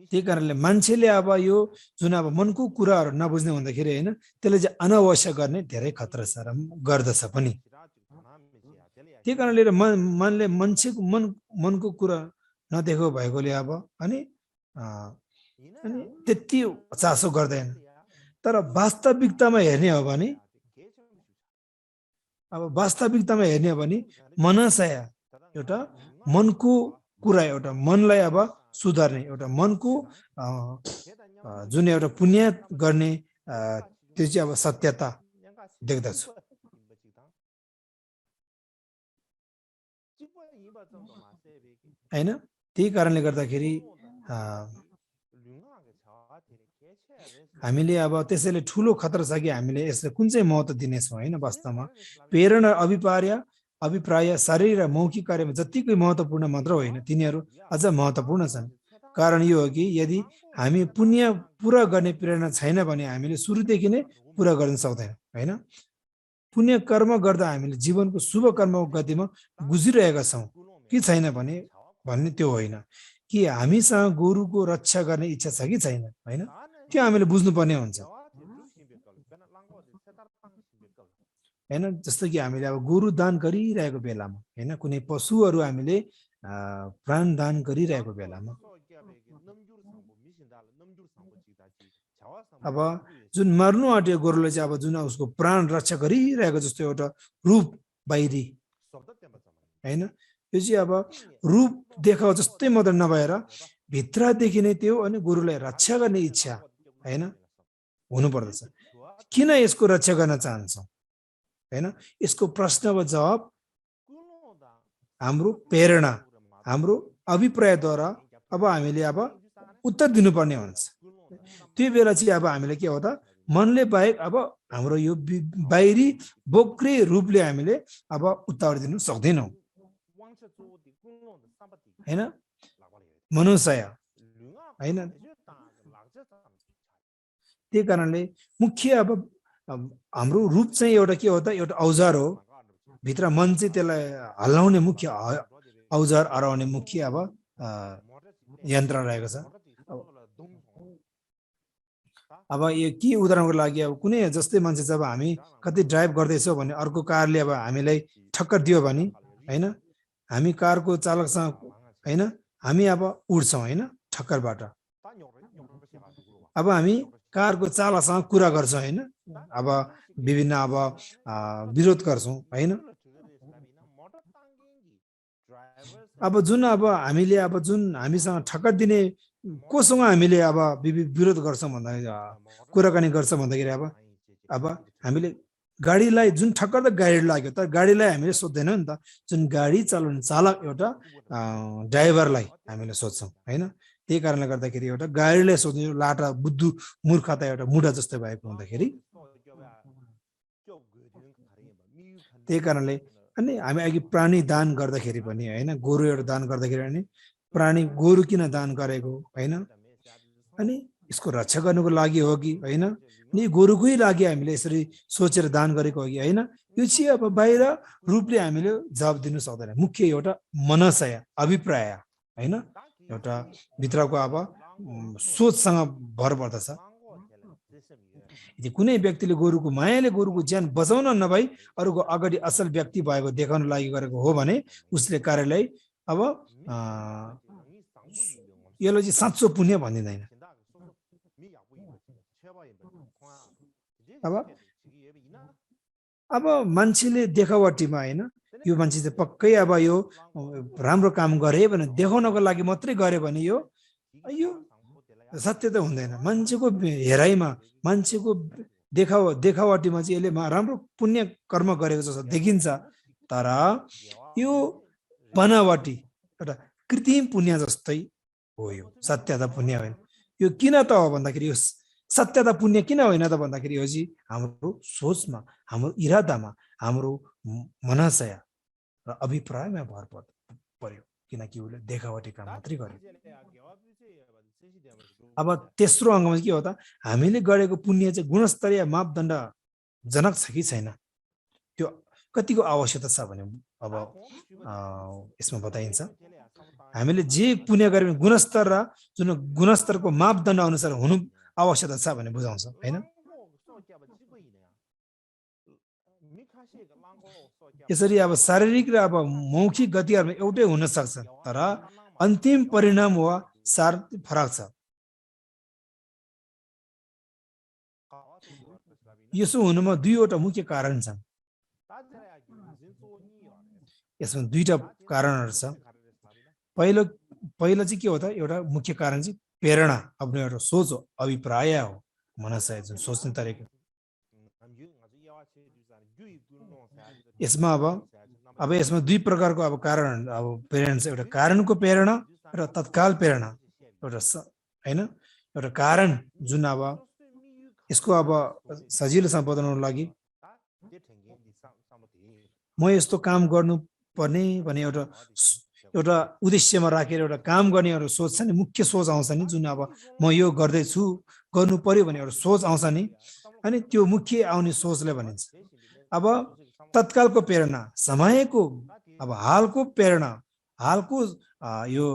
त्यही कारणले मान्छेले अब यो जुन अब मनको कुराहरू नबुझ्ने हुँदाखेरि होइन, त्यसले चाहिँ अनावश्यक गर्ने धेरै खतरा छ र गर्दछ पनि। त्यही कारणले मनले मनको कुरा नदेखेको भएकोले अब अनि त्यति चासो गर्दैन। तर वास्तविकतामा हेर्ने हो भने मनसय एउटा मनको कुरा, एउटा मनलाई अब सुधार्ने, एउटा मनको जुन एउटा पुण्य गर्ने त्यो चाहिँ अब सत्यता देख्दछु होइन। त्यही कारणले गर्दाखेरि हामीले अब त्यसैले ठुलो खतरा छ कि हामीले यसलाई कुन चाहिँ महत्त्व दिनेछौँ होइन। वास्तवमा प्रेरणा अभिप्राय शरीर र मौखिक कार्यमा जतिकै महत्त्वपूर्ण मात्र होइन, तिनीहरू अझ महत्त्वपूर्ण छन्। कारण यो हो कि यदि हामी पुण्य पुरा गर्ने प्रेरणा छैन भने हामीले सुरुदेखि नै पुरा गर्न सक्दैनौँ होइन। पुण्य कर्म गर्दा हामीले जीवनको शुभ कर्मको गतिमा गुजिरहेका छौँ कि छैन भन्ने त्यो होइन कि हामीसँग गुरुको रक्षा गर्ने इच्छा छ कि छैन होइन, त्यो हामीले बुझ्नुपर्ने हुन्छ होइन। जस्तो कि हामीले अब गुरु दान गरिरहेको बेलामा होइन, कुनै पशुहरू हामीले प्राण दान गरिरहेको बेलामा अब जुन मर्नु आँटेको गोरुले चाहिँ अब जुन उसको प्राण रक्षा गरिरहेको जस्तो एउटा रूप बाहिरी होइन, यो चाहिँ अब रूप देखाउ जस्तै मात्र नभएर भित्रदेखि नै त्यो अनि गुरुलाई रक्षा गर्ने इच्छा होइन हुनुपर्दछ। किन यसको रक्षा गर्न चाहन्छौँ होइन, यसको प्रश्नको जवाब हाम्रो प्रेरणा, हाम्रो अभिप्रायद्वारा अब हामीले अब उत्तर दिनुपर्ने हुन्छ। त्यो बेला चाहिँ अब हामीले के हो त, मनले बाहेक अब हाम्रो यो बाहिरी बोक्रे रूपले हामीले अब उत्तर दिनु सक्दैनौँ होइन। मनुष्य होइन, त्यही कारणले मुख्य अब हाम्रो रूप चाहिँ एउटा के हो त, एउटा औजार हो। भित्र मन चाहिँ त्यसलाई हल्लाउने मुख्य औजार, हराउने मुख्य अब यन्त्र रहेको छ। अब यो के उदाहरणको लागि अब कुनै जस्तै मान्छे जब हामी कतै ड्राइभ गर्दैछौँ भने अर्को कारले अब हामीलाई ठक्कर दियो भने होइन, हामी कारको चालकसँग होइन हामी अब उड्छौँ होइन ठक्करबाट। अब हामी कारको चालकसँग कुरा गर्छौँ हैन अब विभिन्न अब विरोध गर्छौँ हैन अब जुन अब हामीले अब जुन हामीसँग ठक्कर दिने कोसँग हामीले अब विरोध गर्छौँ भन्दाखेरि कुराकानी गर्छौँ भन्दाखेरि अब हामीले गाडीलाई जुन ठक्कर त गाडी लाग्यो तर गाडीलाई हामीले सोध्दैनौँ नि त जुन गाडी चलाउने चालक एउटा ड्राइभरलाई हामीले सोध्छौँ हैन त्यही कारणले गर्दाखेरि एउटा गाडीलाई सोध्नु लाटा बुद्धु मूर्खता एउटा मुढा जस्तै भएको हुँदाखेरि त्यही कारणले अनि हामी अघि प्राणी दान गर्दाखेरि पनि हैन गोरु एउटा दान गर्दाखेरि पनि प्राणी गोरु किन दान गरेको हैन अनि यसको रक्षा गर्नुको लागि हो कि हैन नि गोरुकै लागि हामीले यसरी सोचेर दान गरेको हो कि हैन यो चाहिँ अब बाहिर रूपले हामीले जवाब दिनु सक्दैन मुख्य एउटा मनसय अभिप्राय हैन एउटा भित्रको अब सोचसँग भर पर्दछ यदि कुनै व्यक्तिले गोरुको मायाले गोरुको ज्यान बचाउन नभई अरूको अगाडि असल व्यक्ति भएको देखाउन लागि गरेको हो भने उसले कार्यलाई अब यसलाई चाहिँ साँचो पुण्य भनिँदैन अब मान्छेले देखावटीमा हैन यो मान्छे चाहिँ पक्कै अब यो राम्रो काम गरे भने देखाउनको लागि मात्रै गरे भने यो सत्य त हुँदैन मान्छेको हेराइमा मान्छेको देखावटीमा चाहिँ यसले राम्रो पुण्य कर्म गरेको जस्तो देखिन्छ तर यो बनावटी एउटा कृत्रिम पुण्य जस्तै हो यो सत्यता पुण्य होइन यो किन त हो भन्दाखेरि यो सत्यता पुण्य किन होइन त भन्दाखेरि यो चाहिँ हाम्रो सोचमा हाम्रो इरादामा हाम्रो मनसय र अभिप्रायमा भर पर्यो किनकि उसले देखावटी काम मात्रै गर्यो अब तेस्रो अङ्गमा के हो त हामीले गरेको पुण्य चाहिँ गुणस्तरीय मापदण्ड जनक छ कि छैन त्यो कतिको आवश्यकता छ भने अब यसमा बताइन्छ हामीले जे पुण्य गर्यो भने गुणस्तर र जुन गुणस्तरको मापदण्ड अनुसार हुनु आवश्यकता छ भने बुझाउँछ हैन यसरी अब शारीरिक र अब मौखिक गतिहरुमा एउटै हुन सक्छ तर अन्तिम परिणाम वा सार फरक छ यसो हुनुमा दुईवटा मुख्य कारण छन् यसमा दुईटा कारणहरु छ पहिलो चाहिँ के हो त एउटा मुख्य कारण चाहिँ प्रेरणा आफ्नो एउटा सोच हो अभिप्राय हो मनसय जुन सोच्ने तरिका यसमा अब यसमा दुई प्रकारको अब कारण अब प्रेरणा छ एउटा कारणको प्रेरणा र तत्काल प्रेरणा एउटा हैन एउटा कारण जुन अब यसको अब सजिलोसँग बताउनको लागि म यस्तो काम गर्नु पर्ने भने एउटा उद्देश्यमा राखेर एउटा काम गर्ने एउटा सोच छ नि मुख्य सोच आउँछ नि जुन अब म यो गर्दै छु गर्नु पर्यो भने एउटा सोच आउँछ नि अनि त्यो मुख्य आउने सोचले भनिन्छ अब तत्कालको प्रेरणा समयको अब हालको प्रेरणा हालको यो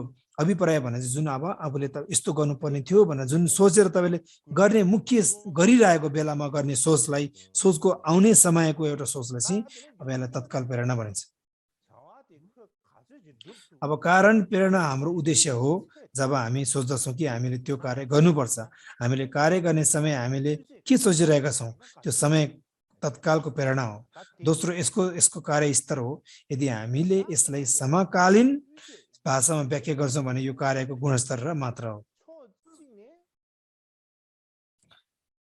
अभिप्राय भने जुन अब आफूले त यस्तो गर्नुपर्ने थियो भनेर जुन सोचेर तपाईले गर्ने मुख्य गरिरहेको बेलामा गर्ने सोचलाई सोचको आउने समयको एउटा सोचलाई चाहिँ अब यसलाई तत्काल प्रेरणा भनिन्छ अब कारण प्रेरणा हाम्रो उद्देश्य हो जब हामी सोच्दछौँ कि हामीले त्यो कार्य गर्नुपर्छ हामीले कार्य गर्ने समय हामीले के सोचिरहेका छौँ त्यो समय तत्कालको प्रेरणा हो दोस्रो यसको कार्य स्तर हो यदि हामीले यसलाई समकालीन भाषामा व्याख्या गर्छौँ भने यो कार्यको गुणस्तर र मात्रा हो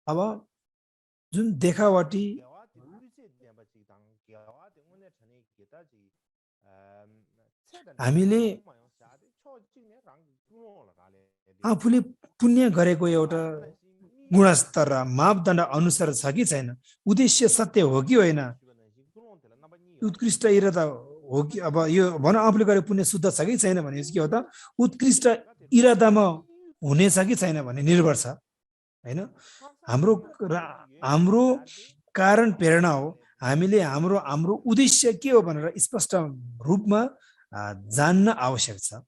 अब जुन देखावटी हामीले आफूले पुण्य गरेको एउटा गुणस्तर र मापदण्ड अनुसार छ कि छैन उद्देश्य सत्य हो कि होइन उत्कृष्ट इरादा हो कि अब यो भन आफूले गरेको पुण्य शुद्ध छ कि छैन भने के हो त उत्कृष्ट इरादामा हुनेछ कि छैन भन्ने निर्भर छ हैन हाम्रो कारण प्रेरणा हो हामीले हाम्रो उद्देश्य के हो भनेर स्पष्ट रूपमा जान्न आवश्यक छ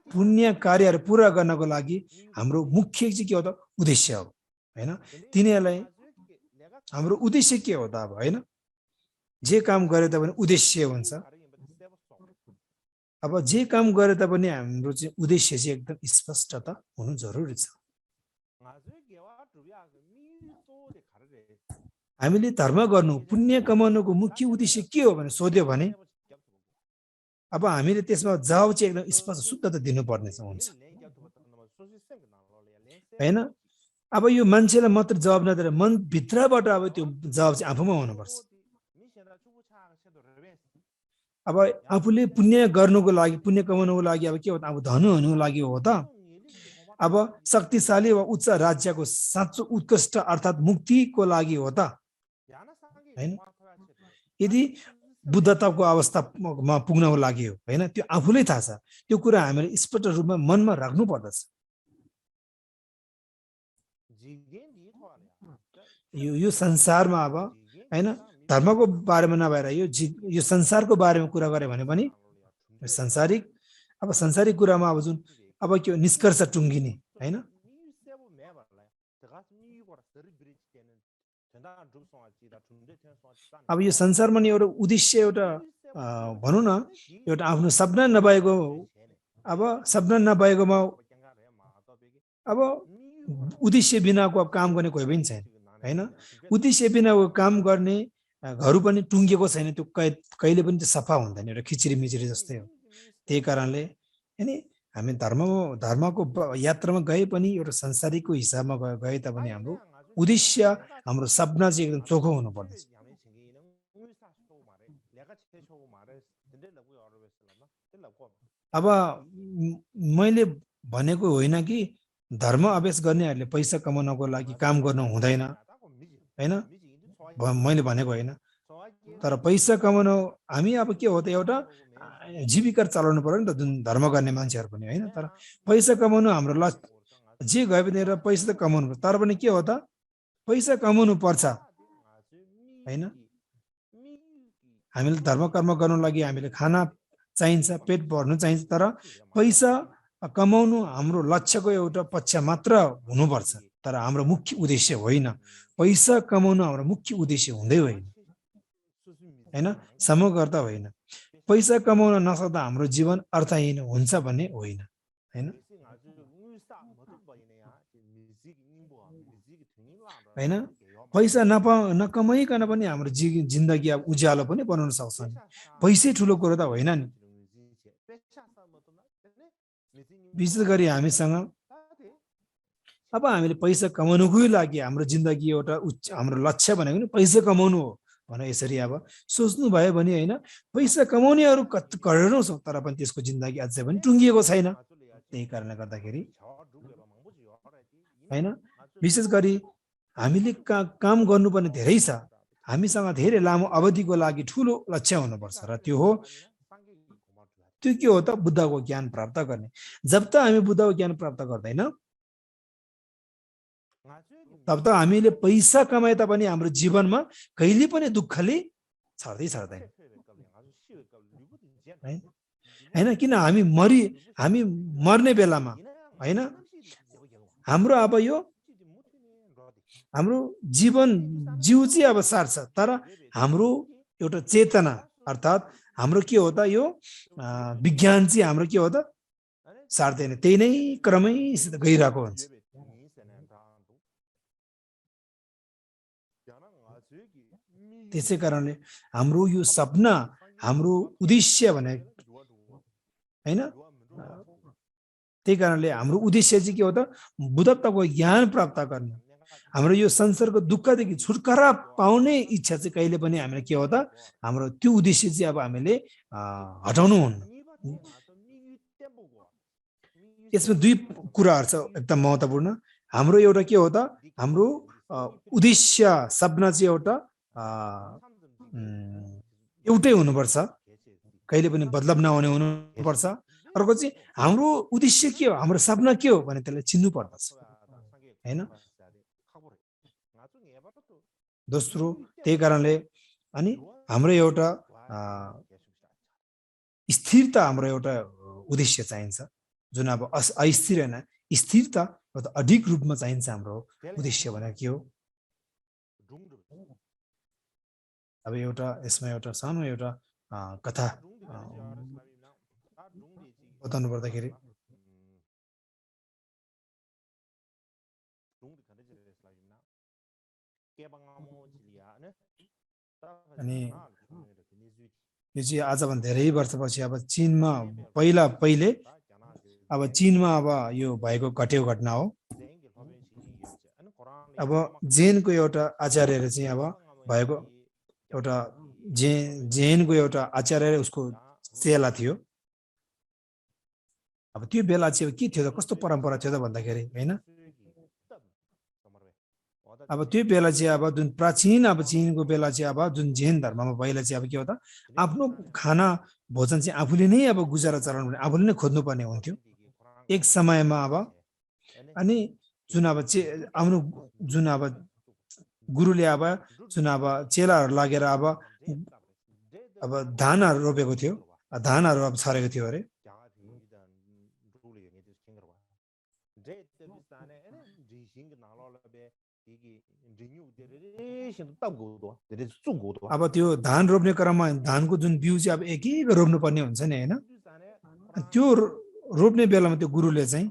पुण्य कार्यहरू पूरा गर्नको लागि हाम्रो मुख्य चाहिँ के हो त उद्देश्य हो हैन तिनीहरूलाई हाम्रो उद्देश्य के हो त अब हैन जे काम गरे तापनि उद्देश्य हुन्छ अब जे काम गरे तापनि हाम्रो चाहिँ उद्देश्य चाहिँ एकदम स्पष्टता हुनु जरुरी छ हामीले धर्म गर्नु पुण्य कमाउनुको मुख्य उद्देश्य के हो भने सोध्यो भने अब हामीले त्यसमा जवाब चाहिँ एकदम स्पष्ट शुद्ध त दिनुपर्ने हुन्छ हैन अब यो मान्छेलाई मात्र जवाब नदिएर मन भित्रबाट अब त्यो जवाब चाहिँ आफूमा हुनुपर्छ अब आफूले पुण्य गर्नुको लागि पुण्य कमाउनुको लागि अब के हो त अब धनु हुनुको लागि हो त अब शक्तिशाली वा उच्च राज्यको साँचो उत्कृष्ट अर्थात् मुक्तिको लागि हो त हैन यदि बुद्धताको अवस्थामा पुग्नको लागि हो हैन त्यो आफूलाई थाहा छ त्यो कुरा हामीले स्पष्ट रूपमा मनमा राख्नु पर्दछ यो संसारमा अब हैन धर्मको बारेमा नभएर यो संसारको बारेमा कुरा गरे भने पनि संसारिक कुरामा अब जुन अब के निष्कर्ष टुङ्गिने हैन अब यो संसारमा नि एउटा उद्देश्य एउटा भनौँ न एउटा आफ्नो सपना नभएकोमा अब उद्देश्य बिनाको अब काम गर्ने कोही पनि छैन हैन उद्देश्य बिनाको काम गर्ने घरु पनि टुङ्गिएको छैन त्यो कहिले पनि त्यो सफा हुँदैन एउटा खिचडी मिचडी जस्तै हो त्यही कारणले हैन हामी धर्मको यात्रामा गए पनि एउटा संसारिकको हिसाबमा गए तापनि हाम्रो उद्देश्य हाम्रो सपना चाहिँ एकदम चोखो हुनुपर्छ अब मैले भनेको होइन कि धर्म अभ्यास गर्नेहरूले पैसा कमाउनको लागि काम गर्नु हुँदैन हैन मैले भनेको होइन तर पैसा कमाउन हामी अब के हो त एउटा जीविका चलाउनु पर्यो नि त जुन धर्म गर्ने मान्छेहरु पनि हैन तर पैसा कमाउनु हाम्रो लक्ष्य जे गए पनि पैसा त कमाउनु तर पनि के हो त पैसा कमाउनु पर्छ हैन हामीले धर्म कर्म गर्नु लागि हामीले खाना चाहिन्छ पेट भर्नु चाहिन्छ तर पैसा कमाउनु हाम्रो लक्ष्यको एउटा पक्ष मात्र हुनुपर्छ तर हाम्रो मुख्य उद्देश्य होइन पैसा कमाउनु हाम्रो मुख्य उद्देश्य हुँदै होइन हैन समग्रता होइन पैसा कमाउन नसक्दा हाम्रो जीवन अर्थहीन हुन्छ भन्ने होइन हैन हैन पैसा नकमाइकन पनि हाम्रो जिन्दगी अब उज्यालो पनि बनाउन सक्छ पैसै ठुलो कुरो त होइन नि विशेष गरी हामीसँग अब हामीले पैसा कमाउनुकै लागि हाम्रो जिन्दगी एउटा हाम्रो लक्ष्य भनेको नि पैसा कमाउनु हो भने यसरी अब सोच्नु भयो भने हैन पैसा कमाउनेहरू करोडौं छौं तर पनि त्यसको जिन्दगी अझै पनि टुङ्गिएको छैन त्यही कारणले गर्दाखेरि हैन विशेष गरी हामीले काम गर्नुपर्ने धेरै छ हामीसँग धेरै लामो अवधिको लागि ठूलो लक्ष्य हुनुपर्छ र त्यो के हो त बुद्धको ज्ञान प्राप्त गर्ने जब त हामी बुद्धको ज्ञान प्राप्त गर्दैन तब त हामीले पैसा कमाए तापनि हाम्रो जीवनमा कहिले पनि दुःखले छर्दैन हैन किन हामी मर्ने बेलामा हैन हाम्रो अब यो हाम्रो जीवन जीव चाहिँ अब सार्छ तर हाम्रो एउटा चेतना अर्थात हाम्रो के हो त यो विज्ञान चाहिँ हाम्रो के हो त सार्दैन त्यही नै क्रमैसित गइरहेको हुन्छ त्यसै कारणले हाम्रो यो सपना हाम्रो उद्देश्य भने हैन त्यही कारणले हाम्रो उद्देश्य चाहिँ के हो त बुद्धत्वको ज्ञान प्राप्त गर्ने हाम्रो यो संसारको दुःखदेखि छुटकारा पाउने इच्छा चाहिँ कहिले पनि हामीले के हो त हाम्रो त्यो उद्देश्य चाहिँ अब हामीले हटाउनु हुन्न यसमा दुई कुराहरु छ एकदम महत्त्वपूर्ण हाम्रो एउटा के हो त हाम्रो उद्देश्य सपना चाहिँ एउटा एउटै हुनुपर्छ कहिले पनि बदलाव नहुने हुनुपर्छ अर्को चाहिँ हाम्रो उद्देश्य के हो हाम्रो सपना के हो भने त्यसलाई चिन्नु पर्दछ हैन दोस्रो त्यही कारणले अनि हाम्रो एउटा स्थिरता हाम्रो एउटा उद्देश्य चाहिन्छ जुन अब अस्थिर हैन स्थिरता अधिक रूपमा चाहिन्छ हाम्रो उद्देश्य भनेको के हो अब एउटा यसमा एउटा सानो एउटा कथा बताउनु पर्दाखेरि अनि यो चाहिँ आजभन्दा धेरै वर्षपछि अब चीनमा पहिले अब चीनमा अब यो भएको घटेको घटना हो। अब जैनको एउटा आचार्यले चाहिँ अब भएको एउटा जैनको एउटा आचार्य उसको चेला थियो। अब त्यो बेला चाहिँ के थियो त, कस्तो परम्परा थियो त भन्दाखेरि हैन, अब त्यो बेला चाहिँ अब जुन प्राचीन अब चीनको बेला चाहिँ अब जुन जैन धर्ममा पहिला चाहिँ अब के हो त, आफ्नो खाना भोजन चाहिँ आफूले नै अब गुजारा चलाउनु पर्ने, आफूले नै खोज्नु पर्ने हुन्थ्यो एक समयमा। अब अनि जुन अब आफ्नो जुन अब गुरुले अब जुन अब चेलाहरू लागेर अब धानहरू रोपेको थियो, धानहरू अब छरेको थियो अरे। अब त्यो धान रोप्ने क्रममा धानको जुन बिउ चाहिँ अब एक एक रोप्नु पर्ने हुन्छ नि हैन, त्यो रोप्ने बेलामा त्यो गुरुले चाहिँ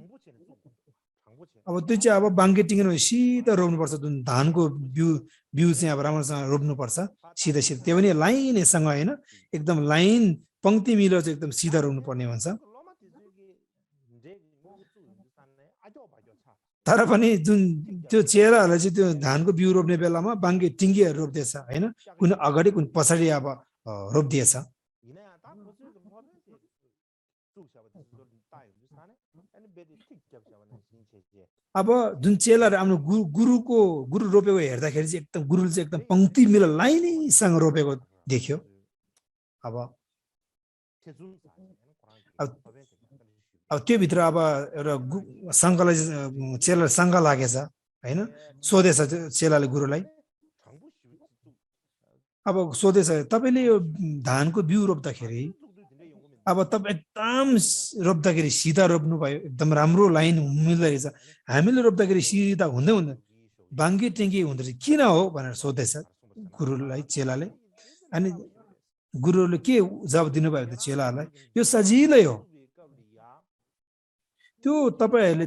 अब त्यो चाहिँ अब बाङ्गे टिङ्गेर सिधा रोप्नुपर्छ। जुन धानको बिउ चाहिँ अब राम्रोसँग रोप्नुपर्छ सिधा सिधा, त्यो पनि लाइनसँग हैन, एकदम लाइन पंक्ति मिलेर चाहिँ एकदम सिधा रोप्नु पर्ने हुन्छ। तर पनि जुन त्यो चेलाहरूले चाहिँ त्यो धानको बिउ रोप्ने बेलामा बाङ्गे टिङ्गेहरू रोप्दैछ हैन, कुन अगाडि कुन पछाडि अब रोप्दिएछ। अब जुन चेलाहरू आफ्नो गुरु रोपेको हेर्दाखेरि चाहिँ एकदम गुरुले चाहिँ एकदम पंक्ति मिलेर लाइनसँग रोपेको देख्यो। अब त्यो भित्र अब एउटा शङ्कालाई चेला शङ्का लागेछ हैन, सोधेछ चेलाले गुरुलाई। अब सोधेछ तपाईले यो धानको बिउ रोप्दाखेरि अब तपाईँ एकदम रोप्दाखेरि सिधा रोप्नु भयो, एकदम राम्रो लाइन मिल्दैछ, हामीले रोप्दाखेरि सिधा हुँदै हुँदैन बाङ्गे टेङ्गे हुँदैछ, किन हो भनेर सोधेछ गुरुलाई चेलाले। अनि गुरुले के जवाब दिनुभयो त चेलाहरूलाई, यो सजिलै हो, त्यो तपाईहरूले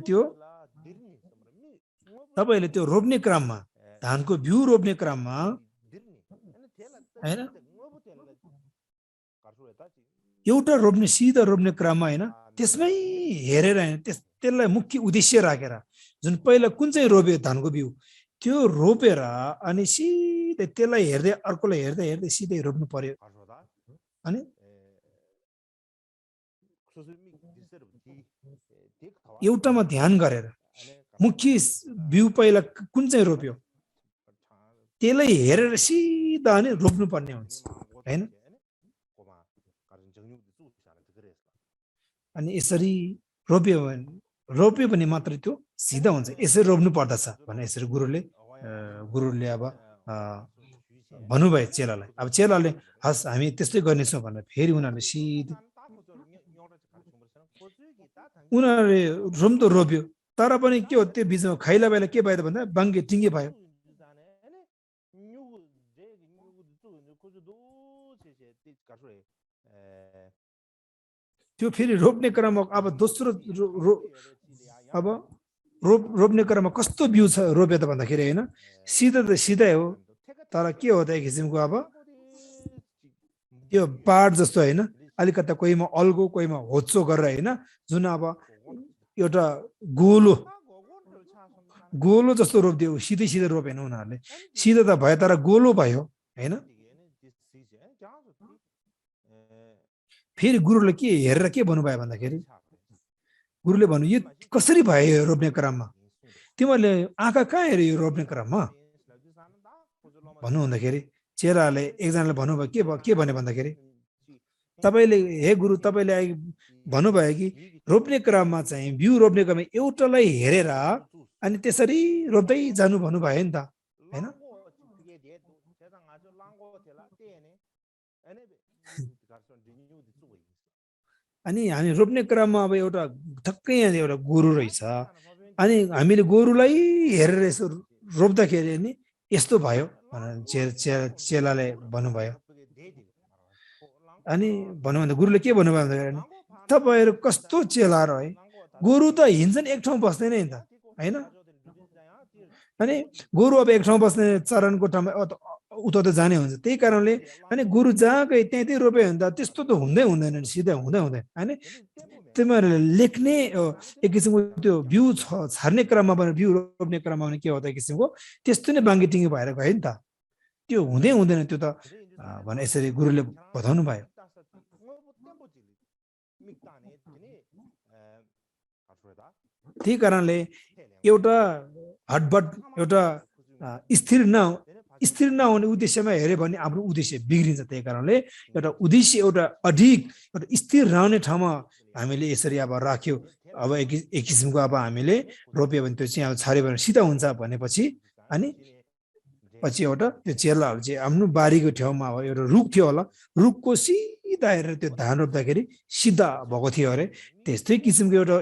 त्यो रोप्ने क्रममा, धानको बिउ रोप्ने क्रममा हैन, एउटा रोप्ने सिधा रोप्ने क्रममा हैन, त्यसमै हेरेर हैन, त्यसलाई मुख्य उद्देश्य राखेर जुन पहिला कुन चाहिँ रोप्यो धानको बिउ त्यो रोपेर अनि सिधै त्यसलाई हेर्दै अर्कोलाई हेर्दै हेर्दै सिधै रोप्नु पर्यो। अनि एउटामा ध्यान गरेर मुख्य बिउ पहिला कुन चाहिँ रोप्यो त्यसलाई हेरेर सिधा नै रोप्नु पर्ने हुन्छ हैन। अनि यसरी रोप्यो भने मात्रै त्यो सिधा हुन्छ, यसरी रोप्नु पर्दछ भने यसरी गुरुले अब भन्नुभयो चेलालाई। अब चेलाले हस् हामी त्यस्तै गर्नेछौँ भनेर फेरि उनीहरूले सिधै उनीहरूले रोप्यो। तर पनि के हो त्यो बिचमा खैला बेला के भयो त भन्दा बाङ्गे टिङ्गे भयो। त्यो फेरि रोप्ने क्रममा अब दोस्रो अब रोप्ने क्रममा कस्तो बिउ छ रोप्यो त भन्दाखेरि हैन, सिधा त सिधै हो, तर के हो त एक किसिमको अब त्यो पाड जस्तो हैन, अलिकता कोहीमा अल्गो कोहीमा होच्चो गरेर हैन, जुन अब एउटा गोलो जस्तो रोप्दियो, सिधै सिधै रोपेन उनीहरूले, सिधा त भयो तर गोलो भयो हैन। फेरि गुरुले के हेरेर के भन्नुभयो भन्दाखेरि गुरुले भन्नु यो कसरी भयो यो रोप्ने क्रममा, तिमीहरूले आँखा कहाँ हेऱ्यो यो रोप्ने क्रममा भन्नु भन्दाखेरि चेलाले एकजनाले भन्नुभयो के भन्यो भन्दाखेरि तपाईले हे गुरु तपाईले भन्नुभयो कि रोप्ने क्रममा चाहिँ बिउ रोप्ने क्रममा एउटालाई हेरेर अनि त्यसरी रोप्दै जानु भन्नुभयो नि त हैन। अनि हामी रोप्ने क्रममा अब एउटा ठक्कै यहाँ एउटा गोरु रहेछ, अनि हामीले गोरुलाई हेरेर यसो रोप्दाखेरि नि यस्तो भयो भनेर चेलाले भन्नुभयो। अनि भन्नु भन्दा गुरुले के भन्नुभयो भन्दाखेरि तपाईँहरू कस्तो चेलाहरू है, गोरु त हिँड्छन् एक ठाउँ बस्दैन नि त हैन। अनि गोरु अब एक ठाउँ बस्ने चरणको ठाउँमा उता त जाने हुन्छ। त्यही कारणले अनि गुरु जहाँ गए त्यहीँ रोप्यो भने त त्यस्तो त हुँदैन नि, सिधा हुँदैन हैन। तिमीहरूले लेख्ने एक किसिमको त्यो बिउ छर्ने क्रममा पनि, बिउ रोप्ने क्रममा पनि के हो त एक किसिमको त्यस्तो नै बाङ्गीटिङ्गी भएर गयो नि त। त्यो हुँदैन त्यो त भने यसरी गुरुले बताउनु भयो। त्यही कारणले एउटा हटबट एउटा स्थिर नहुने उद्देश्यमा हेऱ्यो भने आफ्नो उद्देश्य बिग्रिन्छ। त्यही कारणले एउटा उद्देश्य एउटा अधिक एउटा स्थिर रहने ठाउँमा हामीले यसरी अब राख्यो। अब एक किसिमको अब हामीले रोप्यो भने त्यो चाहिँ अब छर्यो भने सिधा हुन्छ भनेपछि अनि पछि एउटा त्यो चेलाहरू चाहिँ आफ्नो बारीको ठाउँमा अब एउटा रुख थियो होला, रुखको सिधा हेरेर त्यो धान रोप्दाखेरि सिधा भएको थियो अरे। त्यस्तै किसिमको एउटा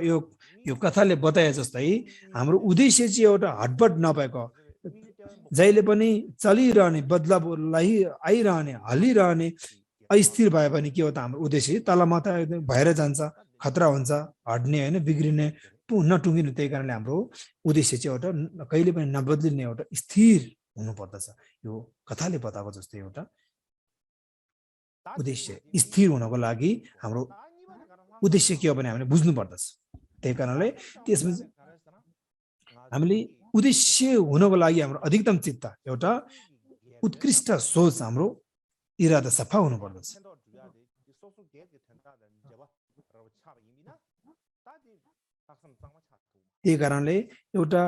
यो कथाले बताए जस्तै हाम्रो उद्देश्य चाहिँ एउटा हटबट नभएको, जहिले पनि चलिरहने, बदलावलाई आइरहने, हलिरहने, अस्थिर भयो भने के हो त हाम्रो उद्देश्य तलमाथा भएर जान्छ, खतरा हुन्छ, हट्ने होइन, बिग्रिने, नटुङ्गिने। त्यही कारणले हाम्रो उद्देश्य चाहिँ एउटा कहिले पनि नबदलिने एउटा स्थिर हुनुपर्दछ। यो कथाले बताएको जस्तै एउटा उद्देश्य स्थिर हुनको लागि हाम्रो उद्देश्य के हो भने हामीले बुझ्नु पर्दछ। त्यही कारणले त्यसमा हामीले उद्देश्य हुनको लागि हाम्रो अधिकतम चित्त एउटा उत्कृष्ट सोच, हाम्रो इरादा सफा हुनु पर्दछ। त्यही कारणले एउटा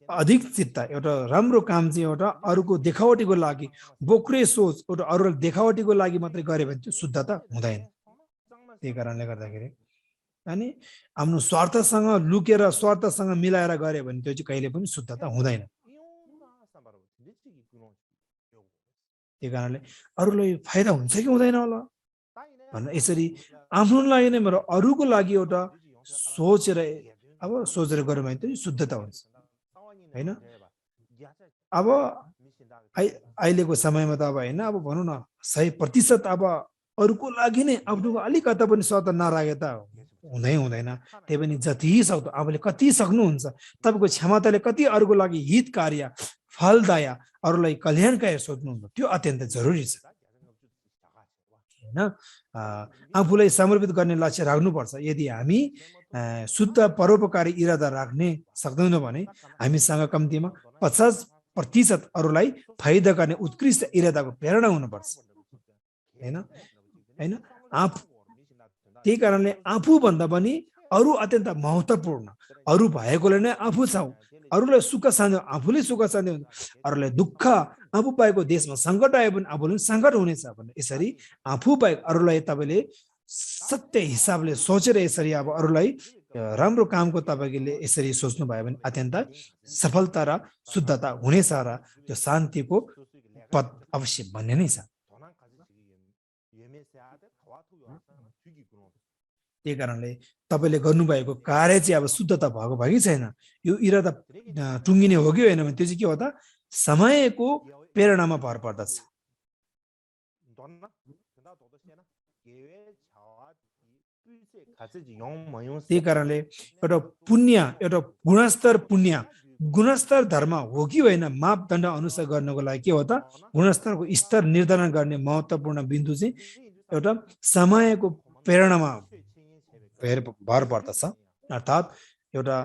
अधिक चित्त एउटा राम्रो काम चाहिँ एउटा अरूको देखावटीको लागि, बोक्रे सोच एउटा अरूलाई देखावटीको लागि मात्रै गऱ्यो भने त्यो शुद्धता हुँदैन। त्यही कारणले गर्दाखेरि अनि आफ्नो स्वार्थसँग लुकेर स्वार्थसँग मिलाएर गऱ्यो भने त्यो चाहिँ कहिले पनि शुद्धता हुँदैन। त्यही कारणले अरूलाई फाइदा हुन्छ कि हुँदैन होला भनेर यसरी आफ्नो लागि नै मेरो अरूको लागि एउटा सोचेर गऱ्यो भने त्यो शुद्धता हुन्छ हैन। अब अहिलेको समयमा त अब हैन, अब भनौँ न 100% अब अरूको लागि नै आफ्नो अलिकता पनि स्वार्थ नराखे त हुँदैन। त्यही पनि जति सक्दो आफूले कति सक्नुहुन्छ, तपाईँको क्षमताले कति अरूको लागि हित कार्य, फलदाय, अरूलाई कल्याणकारी सोच्नुहुन्छ, त्यो अत्यन्त जरुरी छ हैन। आफूलाई समर्पित गर्ने लक्ष्य राख्नुपर्छ। यदि हामी शुद्ध परोपकारी इरादा राख्ने सक्दैनौँ भने हामीसँग कम्तीमा 50% अरूलाई फाइदा गर्ने उत्कृष्ट इरादाको प्रेरणा हुनुपर्छ हैन। त्यही कारणले आफूभन्दा पनि अरू अत्यन्त महत्त्वपूर्ण, अरू भएकोले नै आफू छौँ, अरूलाई सुख शान्ति आफूले सुख शान्ति हुन्छ, अरूलाई दुःख आफू पाएको देशमा सङ्कट आयो भने आफूले सङ्कट हुनेछ भने यसरी आफू बाहेक अरूलाई तपाईँले सत्य हिसाबले सोचेर यसरी अब अरूलाई राम्रो कामको तपाईँले यसरी सोच्नुभयो भने अत्यन्त सफलता र शुद्धता हुनेछ र त्यो शान्तिको पद अवश्य बन्ने नै छ। त्यही कारणले तपाईँले गर्नुभएको कार्य चाहिँ अब शुद्धता भएको भयो कि छैन, यो इरादा टुङ्गिने हो कि होइन भने त्यो चाहिँ के हो त समयको प्रेरणामा भर पर्दछ। त्यही कारणले एउटा पुण्य, एउटा गुणस्तर धर्म हो कि होइन मापदण्ड अनुसार गर्नको लागि के हो त गुणस्तरको स्तर निर्धारण गर्ने महत्त्वपूर्ण बिन्दु चाहिँ एउटा समयको प्रेरणामा भर पर्दछ। अर्थात् एउटा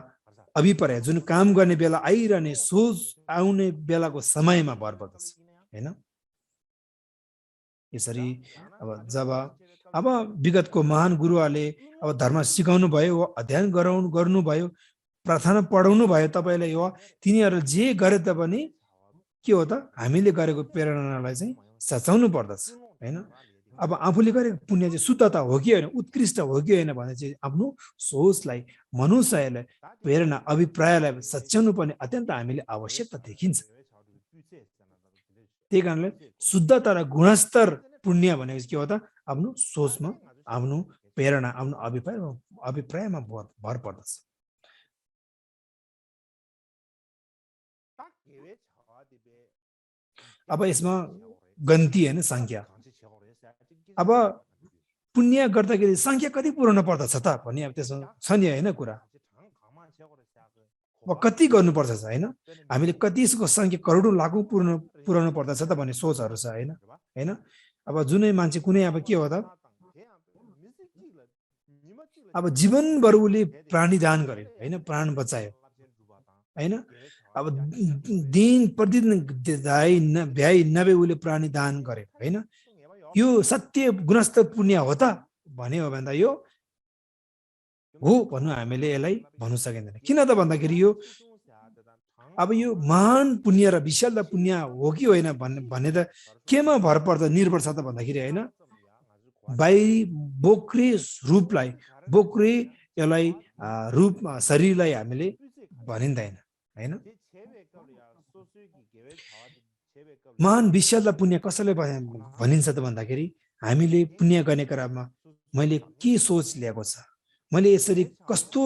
अभिप्राय जुन काम गर्ने बेला आइरहने सोच आउने बेलाको समयमा भर पर्दछ हैन। यसरी अब विगतको महान गुरुहरूले अब धर्म सिकाउनु भयो, अध्ययन गर्नुभयो, प्रार्थना पढाउनु भयो तपाईँलाई, हो तिनीहरू जे गरे तापनि के हो त हामीले गरेको प्रेरणालाई चाहिँ सचाउनु पर्दछ हैन। अब आफूले गरेको पुण्य चाहिँ शुद्धता हो कि होइन, उत्कृष्ट हो कि होइन भने चाहिँ आफ्नो सोचलाई, मनुष्यलाई, प्रेरणा, अभिप्रायलाई सच्याउनु पर्ने अत्यन्त हामीले आवश्यकता देखिन्छ। त्यही कारणले शुद्धता र गुणस्तर पुण्य भनेपछि के हो त आफ्नो सोचमा, आफ्नो प्रेरणा, आफ्नो अभिप्रायमा भर पर्दछ। अब यसमा गन्ती होइन सङ्ख्या, अब पुण्य गर्दाखेरि सङ्ख्या कति पुर्याउनु पर्दछ त भन्ने अब त्यसमा छ नि होइन कुरा। अब कति गर्नुपर्छ हैन हामीले कतिको संख्या करोडौं लाखौं पुर्याउनु पर्दछ त भन्ने सोचहरु छ हैन अब जुनै मान्छे कुनै अब के हो त अब जीवनभर उले प्राणीदान गर्यो हैन प्राण बचायो हैन अब दिन प्रतिदिन भ्याइ नभए उले प्राणीदान गर्यो हैन यो सत्य गुणस्तर पुण्य हो त भने हो भन्दा यो हो भन्नु हामीले यसलाई भन्नु सकिँदैन किन त भन्दाखेरि यो अब यो महान पुण्य र विशाल पुण्य हो कि होइन भन्ने त केमा भर पर्छ निर्भर छ त भन्दाखेरि हैन बाहिरी बोक्रे रूपलाई बोक्रे यसलाई रूपमा शरीरलाई हामीले भनिँदैन हैन महान विशाल पुण्य कसैले भनिन्छ त भन्दाखेरि हामीले पुण्य गर्ने क्रममा मैले के सोच ल्याएको छ मैले यसरी कस्तो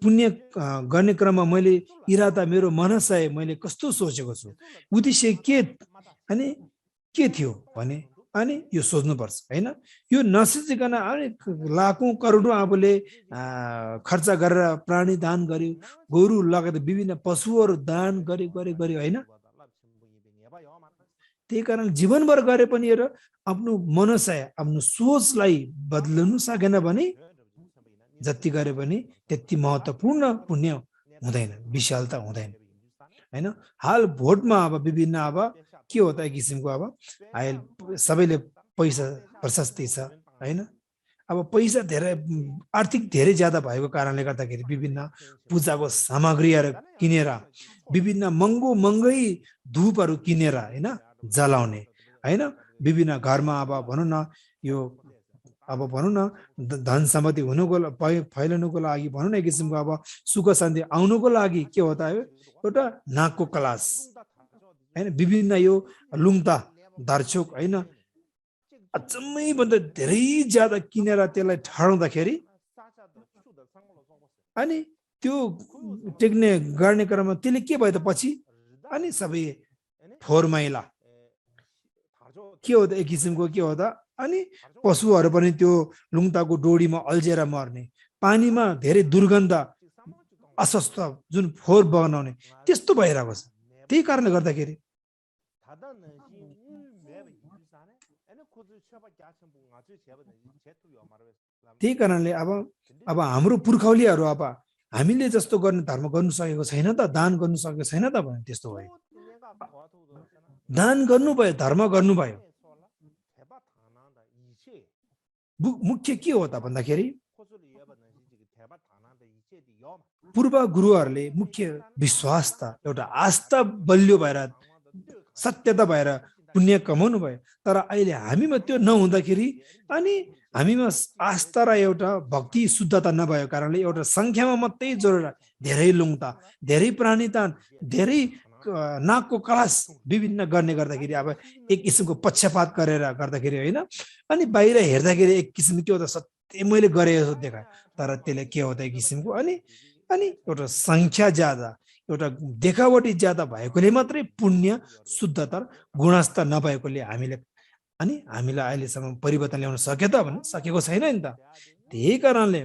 पुण्य गर्ने क्रममा मैले इरादा मेरो मनसाय मैले कस्तो सोचेको छु उद्देश्य के अनि के थियो भने अनि यो सोच्नुपर्छ हैन यो नसोचिकन लाखौं करोडौं आफूले खर्च गरेर प्राणी दान गर्यो गोरु लगायत विभिन्न पशुहरू दान गर्यो हैन त्यही कारण जीवनभर गरे पनि हेर आफ्नो मनसाय आफ्नो सोचलाई बदल्नु सकेन भने जति गरे पनि त्यति महत्त्वपूर्ण पुण्य हुँदैन विशालता हुँदैन हैन हाल भोटमा अब विभिन्न अब के हो त एक किसिमको अब आयल सबैले पैसा प्रशस्ति छ हैन अब पैसा धेरै आर्थिक धेरै ज्यादा भएको कारणले गर्दाखेरि विभिन्न पूजाको सामग्रीहरू किनेर विभिन्न महँगै धूपहरू किनेर हैन जलाउने हैन विभिन्न घरमा अब भनौं न यो अब भनौं न धन सम्पत्ति हुनुको फैलनुको लागि भनौं न एक किसिमको अब सुख शान्ति आउनुको लागि के हो त एउटा नाकको कलास हैन विभिन्न यो लुङता दर्चोक हैन अचम्मै भन्दा धेरै ज्यादा किनेर त्यसलाई ठहराउँदाखेरि अनि त्यो टेक्ने गर्ने क्रममा त्यसले के भयो त पछि अनि सबै फोहोर मैला के हो त एक किसिमको के हो त अनि पशुहरू पनि त्यो लुङताको डोरीमा अल्झेर मर्ने पानीमा धेरै दुर्गन्ध अस्वस्थ जुन फोहोर बगाउने त्यस्तो भइरहेको छ त्यही कारणले गर्दाखेरि त्यही कारणले अब हाम्रो पुर्खौलीहरू अब हामीले जस्तो गर्ने धर्म गर्नु सकेको छैन त दान गर्नु सकेको छैन त भने त्यस्तो भयो दान गर्नुभयो धर्म गर्नुभयो मुख्य के हो त भन्दाखेरि पूर्व गुरुहरूले मुख्य विश्वास त एउटा आस्था बलियो भएर सत्यता भएर पुण्य कमाउनु भयो तर अहिले हामीमा त्यो नहुँदाखेरि अनि हामीमा आस्था र एउटा भक्ति शुद्धता नभएको कारणले एउटा संख्यामा मात्रै जोडेर धेरै लुङता धेरै प्राणीदान धेरै नाकको कलास विभिन्न गर्ने गर्दाखेरि अब एक किसिमको पक्षपात गरेर गर्दाखेरि हैन अनि बाहिर हेर्दाखेरि एक किसिमको के हो त सत्य मैले गरे जस्तो देखायो तर त्यसले के हो त एक किसिमको अनि एउटा संख्या ज्यादा एउटा देखावटी ज्यादा भएकोले मात्रै पुण्य शुद्धता गुणस्तर नभएकोले हामीले अनि हामीलाई अहिलेसम्म परिवर्तन ल्याउन सक्यो त भने सकेको छैन नि त त्यही कारणले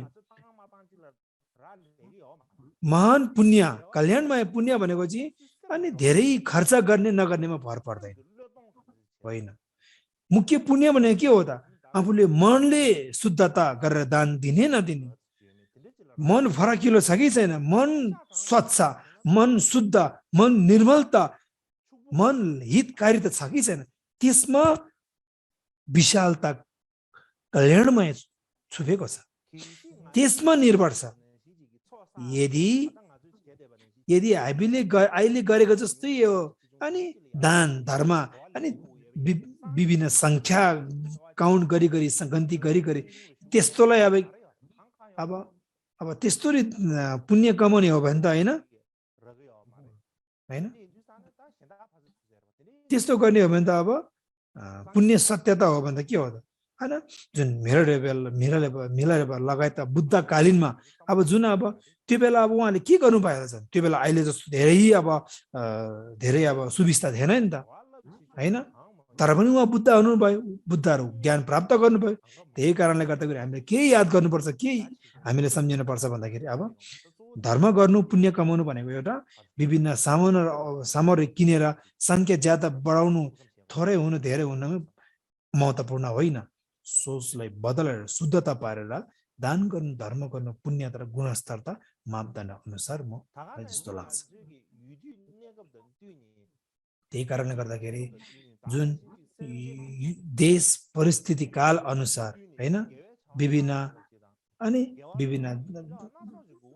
महान पुण्य कल्याणमय पुण्य भनेको चाहिँ अनि धेरै खर्च गर्ने नगर्नेमा भर पर्दैन होइन मुख्य पुण्य भनेको के हो त आफूले मनले शुद्धता गरेर दान दिने नदिने मन फराकिलो छ कि छैन मन स्वच्छ मन शुद्ध मन निर्मलता मन हितकारिता छ कि छैन त्यसमा विशालता कल्याणमय छुपेको छ त्यसमा निर्भर छ यदि हामीले अहिले गरेको जस्तै यो अनि दान धर्म अनि विभिन्न संख्या काउन्ट गरी गन्ती गरी त्यस्तोलाई अब त्यस्तो पुण्य कमाउने हो भने त हैन त्यस्तो गर्ने हो भने त अब पुण्य सत्यता हो भने त के हो त हैन जुन मिलर लगायत बुद्धकालीनमा अब जुन अब त्यो बेला अब उहाँले के गर्नु पाएको छ त्यो बेला अहिले जस्तो धेरै अब सुविस्ता थिएन नि त हैन तर पनि उहाँ बुद्ध हुनुभयो बुद्धहरू ज्ञान प्राप्त गर्नुभयो त्यही कारणले गर्दाखेरि हामीले के याद गर्नुपर्छ के हामीले सम्झिनु पर्छ भन्दाखेरि अब धर्म गर्नु पुण्य कमाउनु भनेको एउटा विभिन्न सामग्री किनेर संख्या ज्यादा बढाउनु थोरै हुनु धेरै हुनु महत्त्वपूर्ण होइन सोचलाई बदलेर शुद्धता पारेर दान गर्नु धर्म गर्नु पुण्य र गुणस्तर त मापदण्ड अनुसार म जस्तो लाग्छ त्यही कारणले गर्दाखेरि जुन देश परिस्थिति काल अनुसार हैन विभिन्न अनि विभिन्न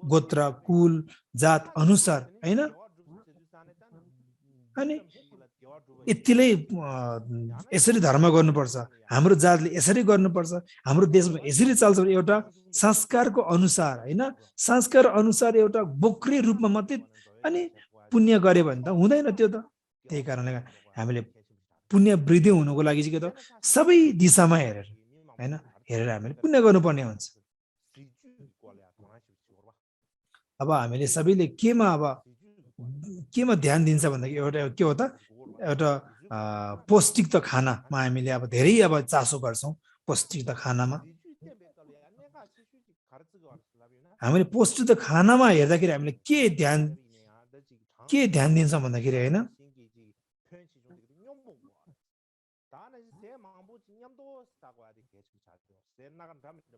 गोत्र कुल जात अनुसार हैन अनि यतिले यसरी धर्म गर्नुपर्छ हाम्रो जातले यसरी गर्नुपर्छ हाम्रो देशमा यसरी चल्छ एउटा संस्कारको अनुसार हैन संस्कार अनुसार एउटा बोक्री रूपमा मात्रै अनि पुण्य गरे भने त हुँदैन त्यो त त्यही कारणले हामीले पुण्य वृद्धि हुनुको लागि चाहिँ के त सबै दिशामा हेरेर हैन हेरेर हामीले पुण्य गर्नुपर्ने हुन्छ अब हामीले सबैले केमा ध्यान दिन्छ भन्दाखेरि एउटा के हो त एउटा पौष्टिक त खानामा हामीले अब धेरै अब चासो गर्छौं पौष्टिक त खानामा हामीले पौष्टिक त खानामा हेर्दाखेरि हामीले के ध्यान दिन्छौं भन्दाखेरि हैन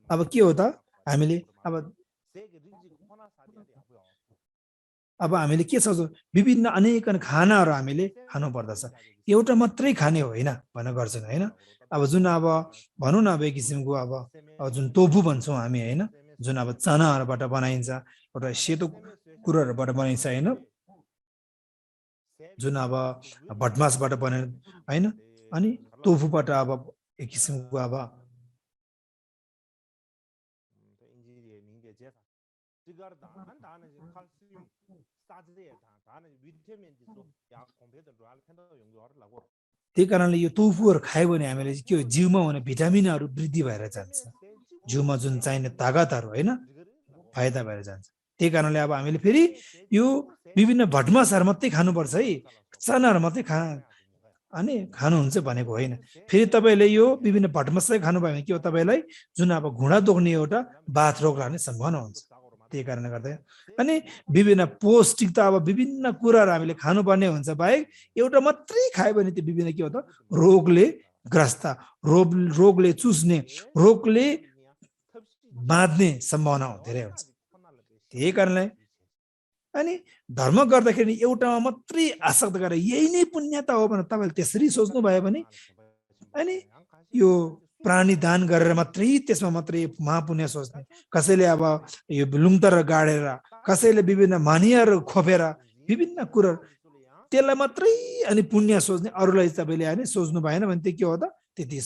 अब के हो त हामीले अब हामीले के सोच्छौं विभिन्न अनेक खानाहरु हामीले खानु पर्दछ एउटा मात्रै खाने होइन भन्न गर्छन् हैन अब जुन अब भनौं न अब एक किसिमको अब जुन टोफु भन्छौं हामी हैन जुन अब चनाहरुबाट बनाइन्छ एउटा सेतो कुराहरुबाट बनाइन्छ हैन जुन अब भटमासबाट बने हैन अनि टोफुबाट अब एक किसिमको अब त्यही कारणले यो टोफुहरु खायो भने हामीले के हो जिउमा हुने भिटामिनहरु वृद्धि भएर जान्छ जिउमा जुन चाहिने ताकतहरु हैन फाइदा भएर जान्छ त्यही कारणले अब हामीले फेरि यो विभिन्न भटमासहरु मात्रै खानुपर्छ है चनाहरु मात्रै अनि खानुहुन्छ भनेको होइन फेरि तपाईले यो विभिन्न भटमासै खानु भयो भने के हो तपाईलाई जुन अब घुँडा दुख्ने एउटा बाथ रोग लाग्ने सम्भावना हुन्छ त्यही कारणले गर्दा अनि विभिन्न पौष्टिकता अब विभिन्न कुराहरु हामीले खानुपर्ने हुन्छ बाहेक एउटा मात्रै खायो भने त्यो विभिन्न के हो त रोगले ग्रस्त रोगले चुस्ने रोगले बाँध्ने सम्भावना धेरै हुन्छ त्यही कारणले अनि धर्म गर्दाखेरि एउटामा मात्रै आसक्त गरेर यही नै पुण्यता हो भने तपाईले त्यसरी सोच्नु भयो भने अनि यो प्राणी दान गरेर मात्रै त्यसमा मात्रै महापुण्य सोच्ने कसैले अब यो लुङतर गाडेर कसैले विभिन्न मानियाहरु खोपेर विभिन्न कुरा त्यसलाई मात्रै अनि पुण्य सोच्ने अरूलाई तपाईले हैन सोच्नु भएन भने त्यो के हो त त्यति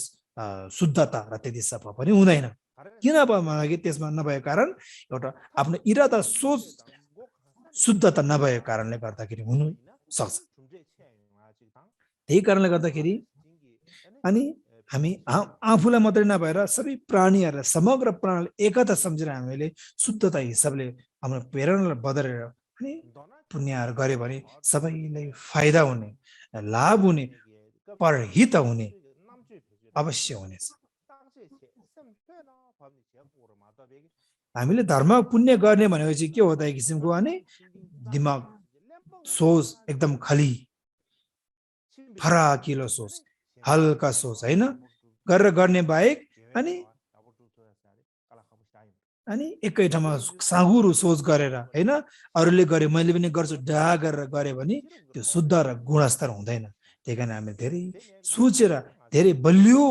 शुद्धता र त्यति सफा पनि हुँदैन किन भन्दाखेरि त्यसमा नभएको कारण एउटा आफ्नो इरादा सोच शुद्धता नभएको कारणले गर्दाखेरि हुनु सक्छ त्यही कारणले गर्दाखेरि अनि हामी आफूलाई मात्रै नभएर सबै प्राणीहरुलाई समग्र प्राणीलाई एकता सम्झेर हामीले शुद्धता हिसाबले हाम्रो प्रेरणालाई बदलेर अनि पुण्यहरु गरे भने सबैलाई फाइदा हुने लाभ हुने परहित हुने अवश्य हुनेछ हामीले धर्म पुण्य गर्ने भनेको चाहिँ के हो त एक किसिमको अनि दिमाग सोच एकदम खाली फराकिलो सोच हल्का सोच हैन गरेर गर्ने बाहेक अनि एकै ठाउँमा साँगुरो सोच गरेर हैन अरूले गरे मैले पनि गर्छु डा गरेर गरे भने त्यो शुद्ध र गुणस्तर हुँदैन त्यहीकारण हामीले धेरै सोचेर धेरै बलियो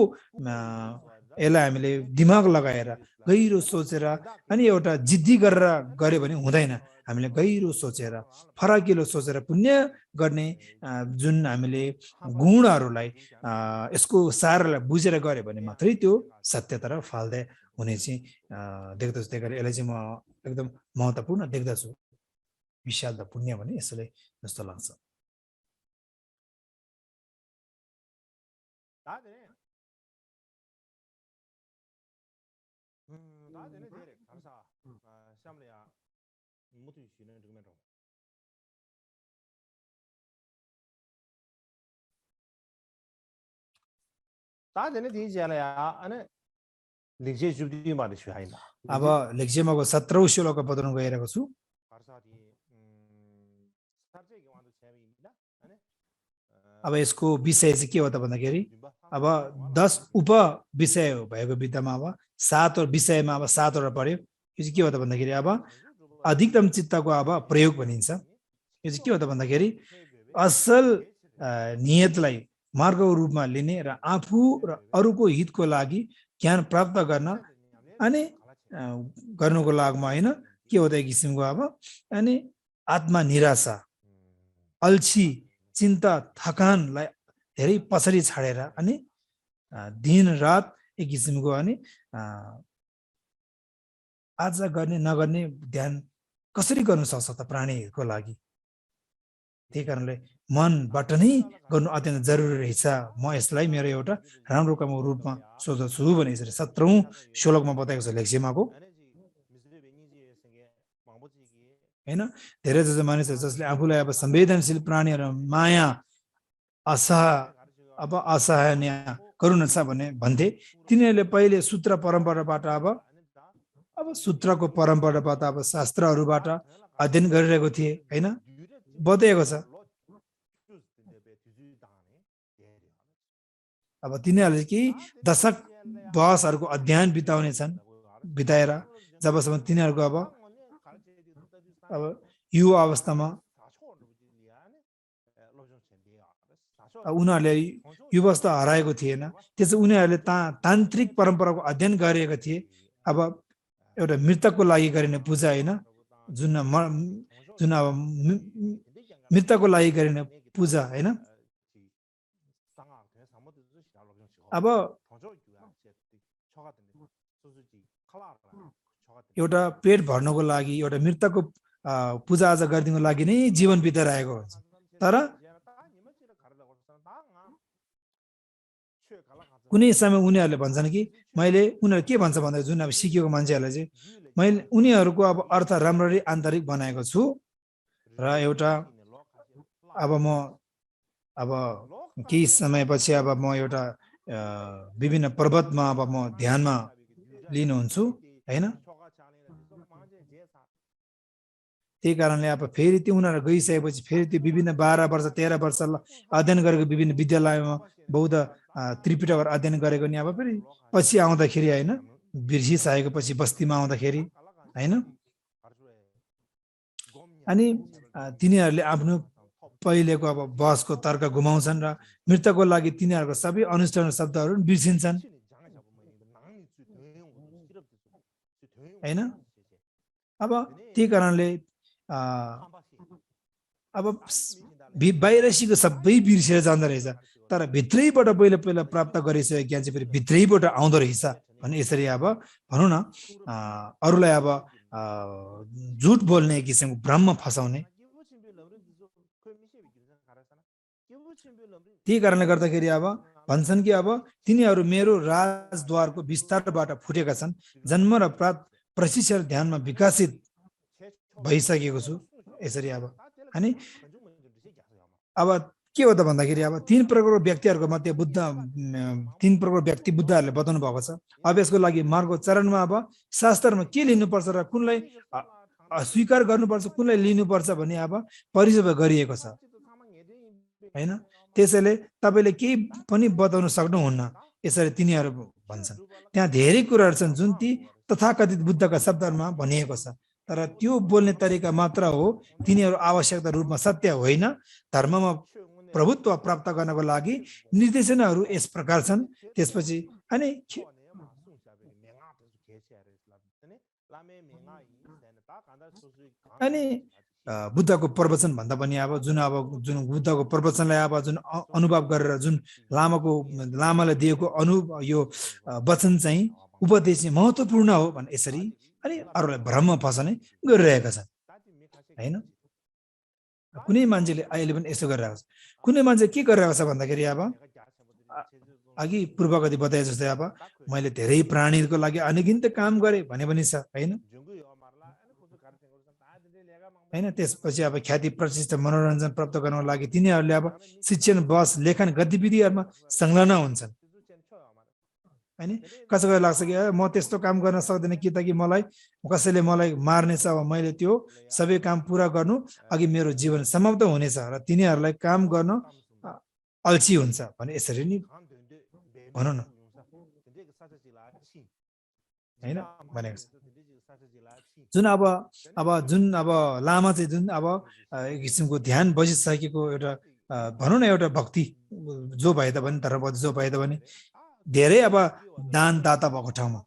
यसलाई हामीले दिमाग लगाएर गहिरो सोचेर अनि एउटा जिद्दी गरेर गरे भने हुँदैन हामीले गहिरो सोचेर फराकिलो सोचेर पुण्य गर्ने जुन हामीले गुणहरुलाई यसको सारलाई बुझेर गरे भने मात्रै त्यो सत्यता र फाल्दै हुने चाहिँ देख्दछु त्यसैले यसलाई चाहिँ म एकदम महत्त्वपूर्ण देख्दछु विशाल त पुण्य भने यसले जस्तो लाग्छ अब लेक्जेमाको 17औं श्लोक पढ्न गइरहेको छु अब यसको विषय चाहिँ के हो त भन्दाखेरि अब 10 उप विषय भएको विधामा अब 7 विषयमा अब 7 वटा पर्यो। यो चाहिँ के हो त भन्दाखेरि अब अधिकतम चित्तको अब प्रयोग भनिन्छ। यो चाहिँ के हो त भन्दाखेरि असल नियतलाई मार्गको रूपमा लिने र आफू र अरूको हितको लागि ज्ञान प्राप्त गर्न अनि गर्नुको लागमा हैन के हो त एक किसिमको अब अनि आत्मा निराशा अल्छी चिन्ता थकानलाई धेरै पछाडि छाडेर अनि दिन रात एक किसिमको अनि आज गर्ने नगर्ने ध्यान कसरी गर्न सक्छ त प्राणीहरूको लागि। त्यही कारणले मनबाट नै गर्नु अत्यन्त जरुरी रहेछ। म यसलाई मेरो एउटा राम्रो कामको रूपमा सोच्दछु भने यसरी 17औं श्लोकमा बताएको छ लेक्सिमाको हैन। धेरै जसो मानिसहरू जसले आफूलाई अब संवेदनशील प्राणीहरू माया असहनीय करुणा छ भन्थे तिनीहरूले पहिले सूत्र परम्पराबाट अब सूत्रको परम्पराबाट अब शास्त्रहरूबाट अध्ययन गरिरहेको थिए हैन। बताएको छ अब तिनीहरूले केही दशक वर्षहरूको अध्ययन बिताएर जबसम्म तिनीहरूको अब युवा अवस्थामा उनीहरूले युवावस्था हराएको थिएन। त्यसै उनीहरूले तान्त्रिक परम्पराको अध्ययन गरेका थिए। अब एउटा मृतकको लागि गरिने पूजा होइन जुन अब मृतकको लागि गरिने पूजा होइन। अब एउटा पेट भर्नको लागि एउटा मृतकको पूजा आजा गरिदिनको लागि नै जीवन बिताइरहेको हुन्छ। तर कुनै समय उनीहरूले भन्छन् कि उनीहरू के भन्छ भन्दा जुन अब सिकेको मान्छेहरूलाई चाहिँ मैले उनीहरूको अब अर्थ राम्ररी आन्तरिक बनाएको छु र एउटा अब म केही समयपछि अब म एउटा विभिन्न पर्वतमा अब म ध्यानमा लिनुहुन्छु हैन। त्यही कारणले अब फेरि त्यो उनीहरू गइसकेपछि फेरि त्यो विभिन्न 12 वर्ष 13 वर्ष अध्ययन गरेको विभिन्न विद्यालयमा बौद्ध त्रिपिटकहरू अध्ययन गरेको नि अब फेरि पछि आउँदाखेरि हैन बिर्सिसकेको पछि बस्तीमा आउँदाखेरि हैन अनि तिनीहरूले आफ्नो पहिलेको अब बहसको तर्क घुमाउँछन् र मृतकको लागि तिनीहरूको सबै अनुष्ठान शब्दहरू बिर्सिन्छन् हैन। अब त्यही कारणले अब बाहिरसीको सबै बिर्सिएर जाँदो रहेछ तर भित्रैबाट पहिला प्राप्त गरिसकेको ज्ञान चाहिँ फेरि भित्रैबाट आउँदो रहेछ भने यसरी अब भनौँ न अरूलाई अब झुट बोल्ने किसिमको भ्रममा फसाउने। त्यही कारणले गर्दाखेरि अब भन्छन् कि अब तिनीहरू मेरो राजद्वारको विस्तारबाट फुटेका छन्। जन्म र प्रशिक्षण ध्यानमा विकसित भइसकेको छु यसरी अब अनि अब के हो त भन्दाखेरि अब 3 प्रकारको व्यक्तिहरूको मध्ये बुद्धहरूले बताउनु भएको छ। अब यसको लागि मार्गको चरणमा अब शास्त्रमा के लिनुपर्छ र कुनलाई अस्वीकार गर्नुपर्छ कुनलाई लिनुपर्छ भन्ने अब परिचय गरिएको छ हैन। त्यसैले तपाईले केही पनि बताउन सक्नुहुन्न यसरी तिनीहरू भन्छन्। त्यहाँ धेरै कुराहरू छन् जुन ती तथाकथित बुद्धका शब्दहरूमा भनिएको छ तर त्यो बोल्ने तरिका मात्र हो। तिनीहरू आवश्यकता रूपमा सत्य होइन। धर्ममा प्रभुत्व प्राप्त गर्नको लागि निर्देशनाहरू यस प्रकार छन्। त्यसपछि अनि बुद्धको प्रवचन भन्दा पनि अब जुन बुद्धको प्रवचनलाई अब जुन अनुभव गरेर जुन लामाले दिएको यो वचन चाहिँ उपदेश चाहिँ महत्त्वपूर्ण हो भने यसरी अनि अरूलाई भ्रममा फसाउने गरिरहेका छन् हैन। कुनै मान्छेले अहिले पनि यसो गरिरहेको छ। कुनै मान्छे के गरिरहेको छ भन्दाखेरि अब अघि पूर्वगति बताए जस्तै अब मैले धेरै प्राणीहरूको लागि अनगिन्त काम गरेँ भने पनि छ हैन। त्यसपछि अब ख्याति प्रतिष्ठा मनोरञ्जन प्राप्त गर्नको लागि तिनीहरूले अब शिक्षण बस लेखन गतिविधिहरूमा संलग्न हुन्छन् हैन कसैको लाग्छ कि म त्यस्तो काम गर्न सक्दैन कि त कि मलाई कसैले मलाई मार्नेछ अब मैले त्यो सबै काम पुरा गर्नु अघि मेरो जीवन समाप्त हुनेछ र तिनीहरूलाई काम गर्न अल्छी हुन्छ भने यसरी नि भनौँ न हैन भनेको छ जुन अब लामा चाहिँ जुन अब एक किसिमको ध्यान बसिसकेको एउटा भनौँ न एउटा भक्ति जो भए तापनि धर्मपद जो भए तापनि धेरै अब दानदाता भएको ठाउँमा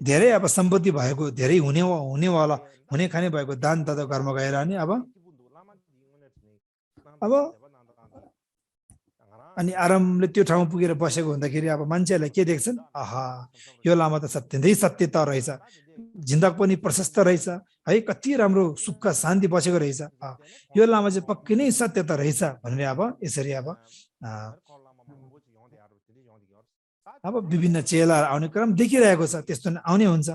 धेरै अब सम्पत्ति भएको धेरै हुनेवाला हुने खाने भएको दानदाता घरमा गएर नि अब अनि आरामले त्यो ठाउँमा पुगेर बसेको हुँदाखेरि अब मान्छेहरूले के देख्छन् आहा यो लामा त सत्यन्तै सत्यता रहेछ जिन्दग पनि प्रशस्त रहेछ है कति राम्रो सुख शान्ति बसेको रहेछ यो लामा चाहिँ पक्कै नै सत्यता रहेछ भनेर अब यसरी अब विभिन्न चेलाहरू आउने क्रम देखिरहेको छ त्यस्तो आउने हुन्छ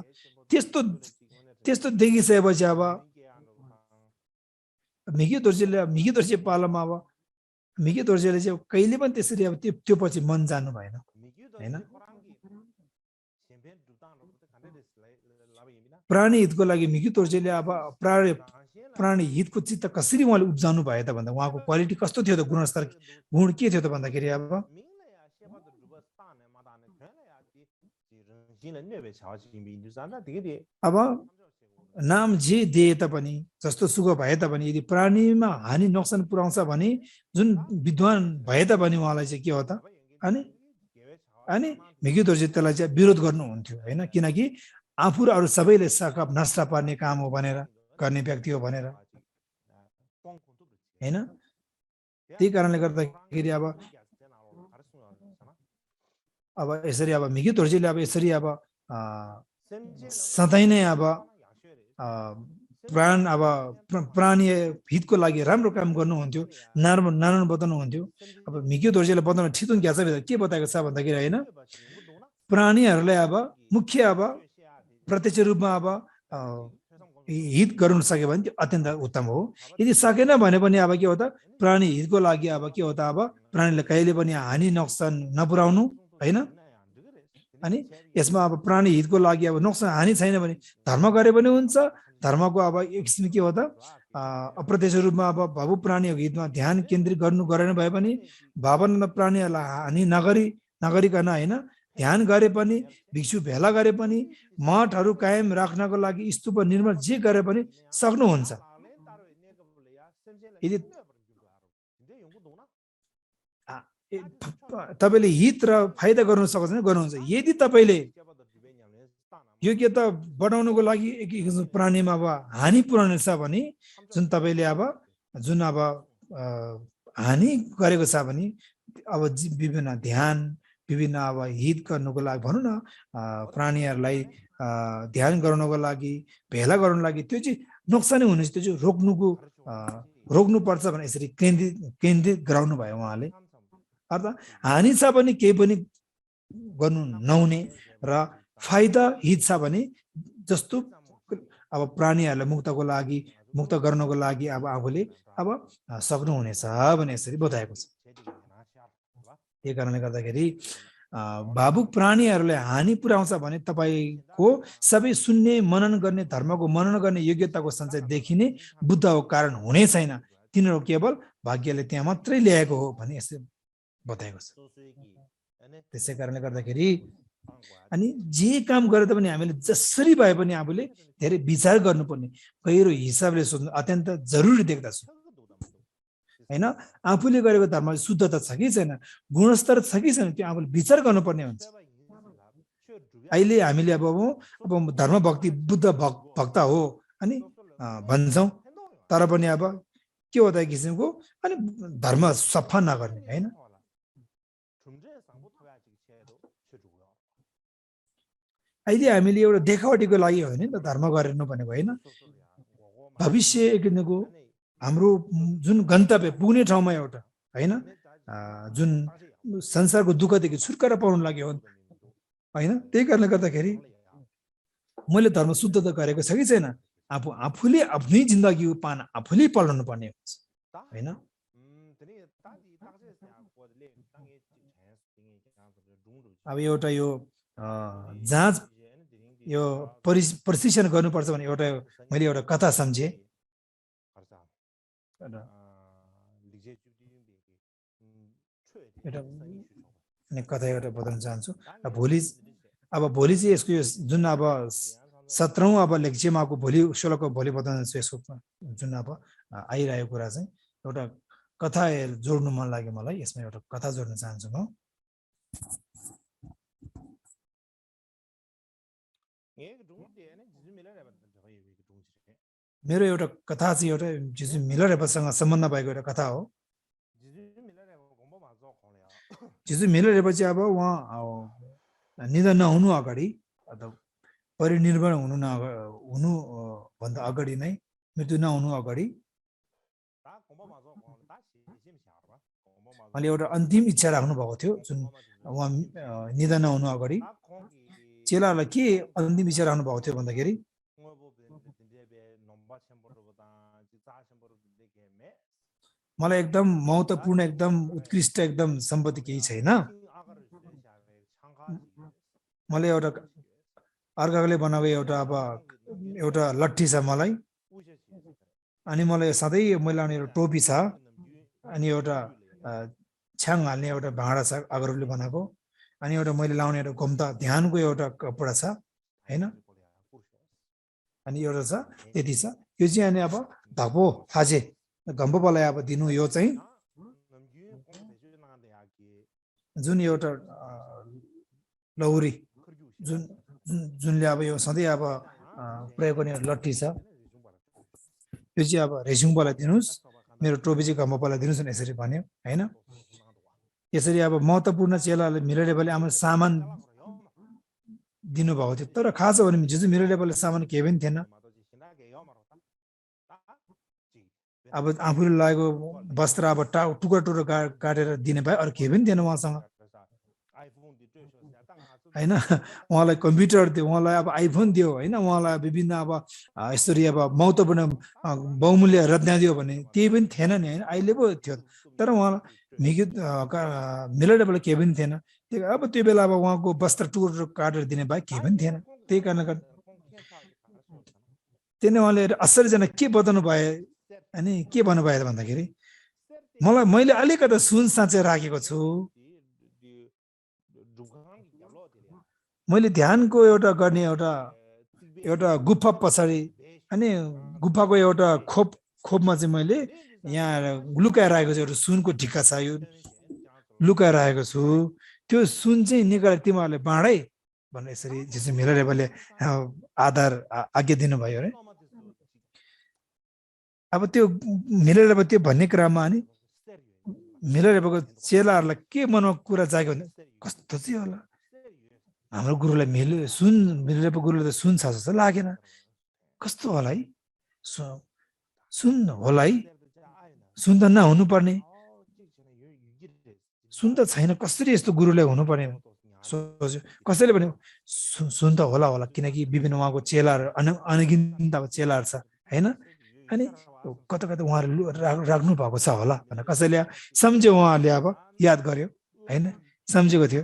त्यस्तो देखिसकेपछि अब मिगी दोर्जे पालामा अब मिगी दोर्जेले चाहिँ कहिले पनि त्यसरी अब त्यो पछि मन जानु भएन हैन प्राणी हितको लागि मिगी दोर्जेले अब प्राणी हितको चित्त कसरी उहाँले उब्जाउनु भयो त भन्दा उहाँको क्वालिटी कस्तो थियो त गुणस्तर गुण के थियो त भन्दाखेरि अब नाम जे दिए तापनि जस्तो सुख भए तापनि यदि प्राणीमा हानि नोक्सान पुर्याउँछ भने जुन विद्वान भए तापनि उहाँलाई चाहिँ के हो त अनि मिगी दोर्जे त्यसलाई चाहिँ विरोध गर्नुहुन्थ्यो हैन किनकि आफू र अरू सबैले सकप नष्ट पार्ने काम हो भनेर गर्ने व्यक्ति हो भनेर हैन त्यही कारणले गर्दाखेरि अब यसरी अब मिगी दोर्जेले अब यसरी अब सधैँ नै अब प्राणी हितको लागि राम्रो काम गर्नुहुन्थ्यो नारायण बताउनुहुन्थ्यो अब मिगी दोर्जेले बताउनु ठिक हुन्छ के बताएको छ भन्दाखेरि हैन प्राणीहरूलाई अब मुख्य अब प्रत्यक्ष रूपमा अब हित गर्नु सक्यो भने त्यो अत्यन्त उत्तम हो यदि सकेन भने पनि अब के हो त प्राणी हितको लागि अब के हो त अब प्राणीले कहिले पनि हानि नोक्सान नपुर्याउनु हैन अनि यसमा अब प्राणी हितको लागि अब नोक्सान हानि छैन भने धर्म गरे पनि हुन्छ धर्मको अब एक किसिम के हो त अप्रत्यक्ष रूपमा अब भवु प्राणीको हितमा ध्यान केन्द्रित गर्नु गरेन भए पनि भावना प्राणीहरूलाई हानि नगरिकन हैन ध्यान गरे पनि भिक्षु भेला गरे पनि मठहरू कायम राख्नको लागि स्तूप निर्माण जे गरे पनि सक्नुहुन्छ यदि तपाईले हित र फाइदा गर्न सक्नुहुन्छ गर्नुहुन्छ यदि तपाईले योग्यता बढाउनको लागि एक प्राणीमा अब हानि पुर्याउने छ भने जुन तपाईले अब जुन अब हानि गरेको छ भने अब विभिन्न ध्यान विभिन्न अब हित गर्नुको लागि भनौँ न प्राणीहरूलाई ध्यान गराउनको लागि भेला गर्नको लागि त्यो चाहिँ नोक्सानै हुने त्यो चाहिँ रोक्नुपर्छ भने यसरी केन्द्रित गराउनु भयो उहाँले अर्थात् हानि छ भने केही पनि गर्नु नहुने र फाइदा हित छ भने जस्तो अब प्राणीहरूलाई मुक्त गर्नको लागि अब आफूले अब सक्नुहुनेछ भने यसरी बताएको छ त्यही कारणले गर्दाखेरि भावुक प्राणीहरूले हानि पुर्याउँछ भने तपाईको सबै सुन्ने मनन गर्ने धर्मको मनन गर्ने योग्यताको सञ्चय देखिने बुद्धको कारण हुने छैन तिनीहरू केवल भाग्यले त्यहाँ मात्रै ल्याएको हो भने यसरी बताएको छ त्यसै कारणले गर्दाखेरि अनि जे काम गरे पनि हामीले जसरी भए पनि आफूले धेरै विचार गर्नुपर्ने गहिरो हिसाबले सोच्नु अत्यन्त जरुरी देख्दछु हैन आफूले गरेको धर्म शुद्धता छ कि छैन गुणस्तर छ कि छैन त्यो आफूले विचार गर्नुपर्ने हुन्छ अहिले हामीले अब धर्म भक्ति बुद्ध भक्त हो अनि भन्छौं तर पनि अब के हो त किसिमको अनि धर्म सफा नगर्ने हैन अहिले हामीले एउटा देखावटीको लागि होइन नि त धर्म गर्नु भनेको हैन भविष्य एकदिनको हाम्रो जुन गन्तव्य पुग्ने ठाउँमा एउटा हैन जुन संसारको दुःखदेखि छुटकारा पाउन लागि हो हैन त्यही कारणले गर्दाखेरि मैले धर्म शुद्धता गरेको छ कि छैन आफूले आफ्नै जिन्दगी पान आफूले पलाउनु पर्ने हुन्छ हैन अब एउटा यो जाँच यो प्रशिक्षण गर्नुपर्छ भने एउटा मैले एउटा कथा सम्झे एउटा कथा एउटा बताउन चाहन्छु अब भोलि चाहिँ यसको जुन अब 17औं अब लेक्चरमा भोलि 16को भोलि बताउन चाहन्छु यसको जुन अब आइरहेको कुरा चाहिँ एउटा कथा जोड्नु मन लाग्यो मलाई यसमा एउटा कथा जोड्न चाहन्छु म मेरो एउटा कथा चाहिँ एउटा जिजु मिलर एबसँग सम्बन्ध भएको एउटा कथा हो जिजु मिलर एब चाहिँ अब उहाँ निधन नहुनु अगाडि अथवा परिनिर्वाण हुनु भन्दा अगाडि नै मृत्यु नहुनु अगाडि उहाँले एउटा अन्तिम इच्छा राख्नु भएको थियो जुन उहाँ निधन नहुनु अगाडि चेलाहरूलाई के अन्तिम इच्छा राख्नु भएको थियो भन्दाखेरि मलाई एकदम महत्त्वपूर्ण एकदम उत्कृष्ट एकदम सम्पत्ति केही छैन मलाई एउटा अर्काले बनाएको एउटा अब एउटा लट्ठी छ मलाई अनि मलाई सधैँ मैले लाउने एउटा टोपी छ अनि एउटा छ्याङ हाल्ने एउटा भाँडा छ अगरले बनाएको अनि एउटा मैले लाउने एउटा घुम्ता ध्यानको एउटा कपडा छ हैन अनि एउटा छ त्यति छ यो चाहिँ अनि अब धपो थाजे गम्बोलाई अब दिनु यो चाहिँ जुन एउटा लौरी जुनले अब यो सधैँ अब प्रयोग गर्ने लट्ठी छ यो चाहिँ अब रेजुङबोलाई दिनुस् मेरो टोपी चाहिँ गम्बोलाई दिनुस् भने यसरी भन्यो हैन यसरी अब महत्त्वपूर्ण चेलाले मिलरेबले आमा सामान दिनुभएको थियो तर खास हो भने जिजु मिलरेबले सामान केही पनि थिएन अब आफूले लागेको वस्त्र अब टुक्रा टुक्रा काटेर दिने भए अरू केही पनि थिएन उहाँसँग हैन उहाँलाई कम्प्युटर दियो उहाँलाई अब आइफोन दियो हैन उहाँलाई विभिन्न अब यसरी अब महत्त्वपूर्ण बहुमूल्य रत्न दियो भने त्यही पनि थिएन नि हैन अहिले पो थियो तर उहाँलाई मिलरेबले केही पनि थिएन अब त्यो बेला अब उहाँको वस्त्र टुक्रा काटेर दिने भए केही पनि थिएन त्यही कारणले त्यसले उहाँले आश्चर्यजनक के बताउनु भए अनि के भन्नुभयो भन्दाखेरि मैले अलिकति सुन साँचेर राखेको छु मैले ध्यानको एउटा गर्ने एउटा गुफा पछाडि अनि गुफाको एउटा खोपमा चाहिँ मैले यहाँ लुकाएर राखेको छु एउटा सुनको ढिक्का छ यो लुकाएर राखेको छु त्यो सुन चाहिँ निकालेर तिमीहरूले बाँडै भनेर यसरी जिसु मिलरेबले आधार आज्ञा दिनुभयो अरे अब त्यो मिलरेब त्यो भन्ने क्रममा अनि मिलरेबको चेलाहरूलाई के मनमा कुरा जाग्यो भने कस्तो चाहिँ होला हाम्रो गुरुलाई मिलरेब गुरुले त सुन छ जस्तो लागेन कस्तो होला है सुन होला है सुन त नहुनु पर्ने सुन त छैन कसरी यस्तो गुरुलाई हुनुपर्ने सोच्यो कसैले भन्यो सुन त होला किनकि विभिन्न उहाँको चेलाहरू अनगिन्त अब चेलाहरू छ हैन अनि कता कता उहाँहरू राख्नु भएको छ होला भनेर कसैले सम्झ्यो उहाँहरूले अब याद गर्यो हैन सम्झेको थियो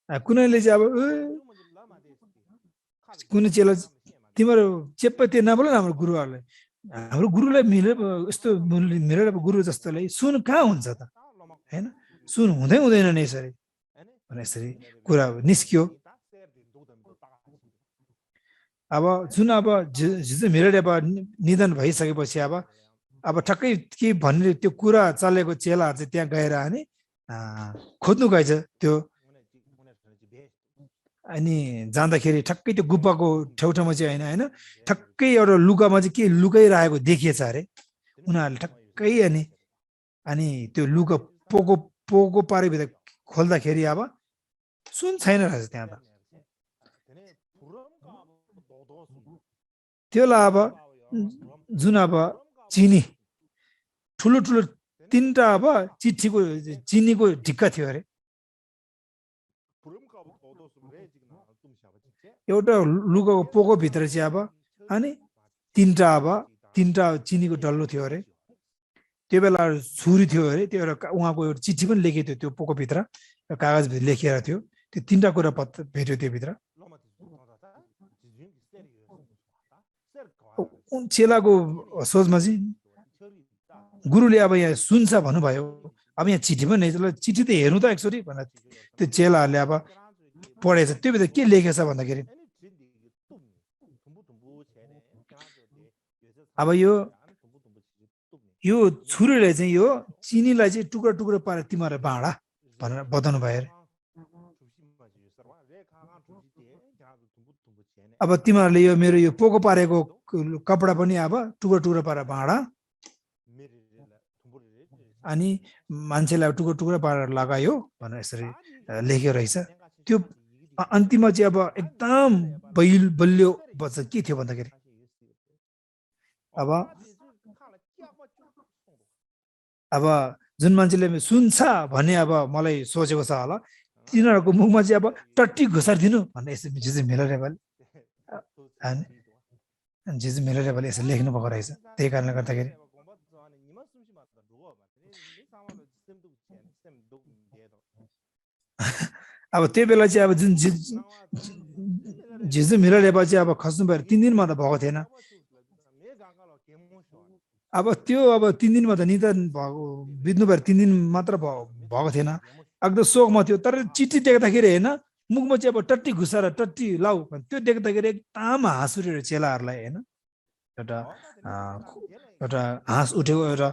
कुनैले चाहिँ अब कुनै चेला तिम्रो चेप्पै त्यो नबोल न हाम्रो गुरुलाई यस्तो मिलेर गुरु जस्तोलाई सुन कहाँ हुन्छ त हैन सुन हुँदैन नि यसरी भने यसरी कुरा निस्कियो अब जुन अब मिलेर अब निधन भइसकेपछि अब ठक्कै के भन्ने त्यो कुरा चलेको चेलाहरू चाहिँ त्यहाँ गएर अनि खोज्नु गएछ त्यो अनि जाँदाखेरि ठक्कै त्यो गुफाको ठाउँमा चाहिँ हैन ठक्कै एउटा लुगामा चाहिँ के लुकाइरहेको देखिएछ अरे उनीहरूले ठक्कै अनि त्यो लुगा पोको पारेभित्र खोल्दाखेरि अब सुन छैन रहेछ त्यहाँ त त्यसलाई अब जुन अब चिनी ठुलो तीनटा अब चिनीको ढिक्का थियो अरे एउटा लुगाको पोको भित्र चाहिँ अब अनि तीनटा चिनीको डल्लो थियो अरे त्यो बेला छुरी थियो अरे त्यो एउटा उहाँको एउटा चिठी पनि लेखेको थियो त्यो पोको भित्र कागज लेखिएर थियो त्यो तीनटा कुरा भेट्यो त्यो भित्र चेलाको सोचमा चाहिँ गुरुले अब यहाँ सुन्छ भन्नुभयो अब यहाँ चिठी पनि नै चिठी त हेर्नु त एकचोटि भनेर त्यो चेलाहरूले अब पढेछ त्यो भित्र के लेखेछ भन्दाखेरि अब यो छुरीले चाहिँ यो चिनीलाई चाहिँ टुक्रा टुक्रा पारेर तिमीहरूले बाँडा भनेर बताउनु भयो अरे अब तिमीहरूले यो मेरो यो पोको पारेको कपडा पनि अब टुक्रा टुक्रा पारेर बाँडा अनि मान्छेलाई टुक्रा टुक्रा पारेर लगायो भनेर यसरी लेखेको रहेछ त्यो अन्तिममा चाहिँ अब एकदम बलियो वचन के थियो भन्दाखेरि अब जुन मान्छेले सुन्छ भने अब मलाई सोचेको छ होला तिनीहरूको मुखमा चाहिँ अब टट्टी घुसारिदिनु भन्ने यसो जिजु मिलरेबल जिजु मिलरेबल यसो लेख्नु भएको रहेछ त्यही कारणले गर्दाखेरि अब त्यो बेला चाहिँ अब जुन जिजु मिलरेबल चाहिँ अब खस्नु भएर 3 दिनमा त भएको थिएन अब त्यो अब 3 दिनमा त निधन भएको बित्नु भएर 3 दिन मात्र भएको थिएन एकदम शोकमा थियो तर चिठी देख्दाखेरि हैन मुखमा चाहिँ अब टट्टी घुसाएर टट्टी लाउ त्यो देख्दाखेरि एकदम हाँस उठ्यो चेलाहरूलाई हैन एउटा हाँस उठेको एउटा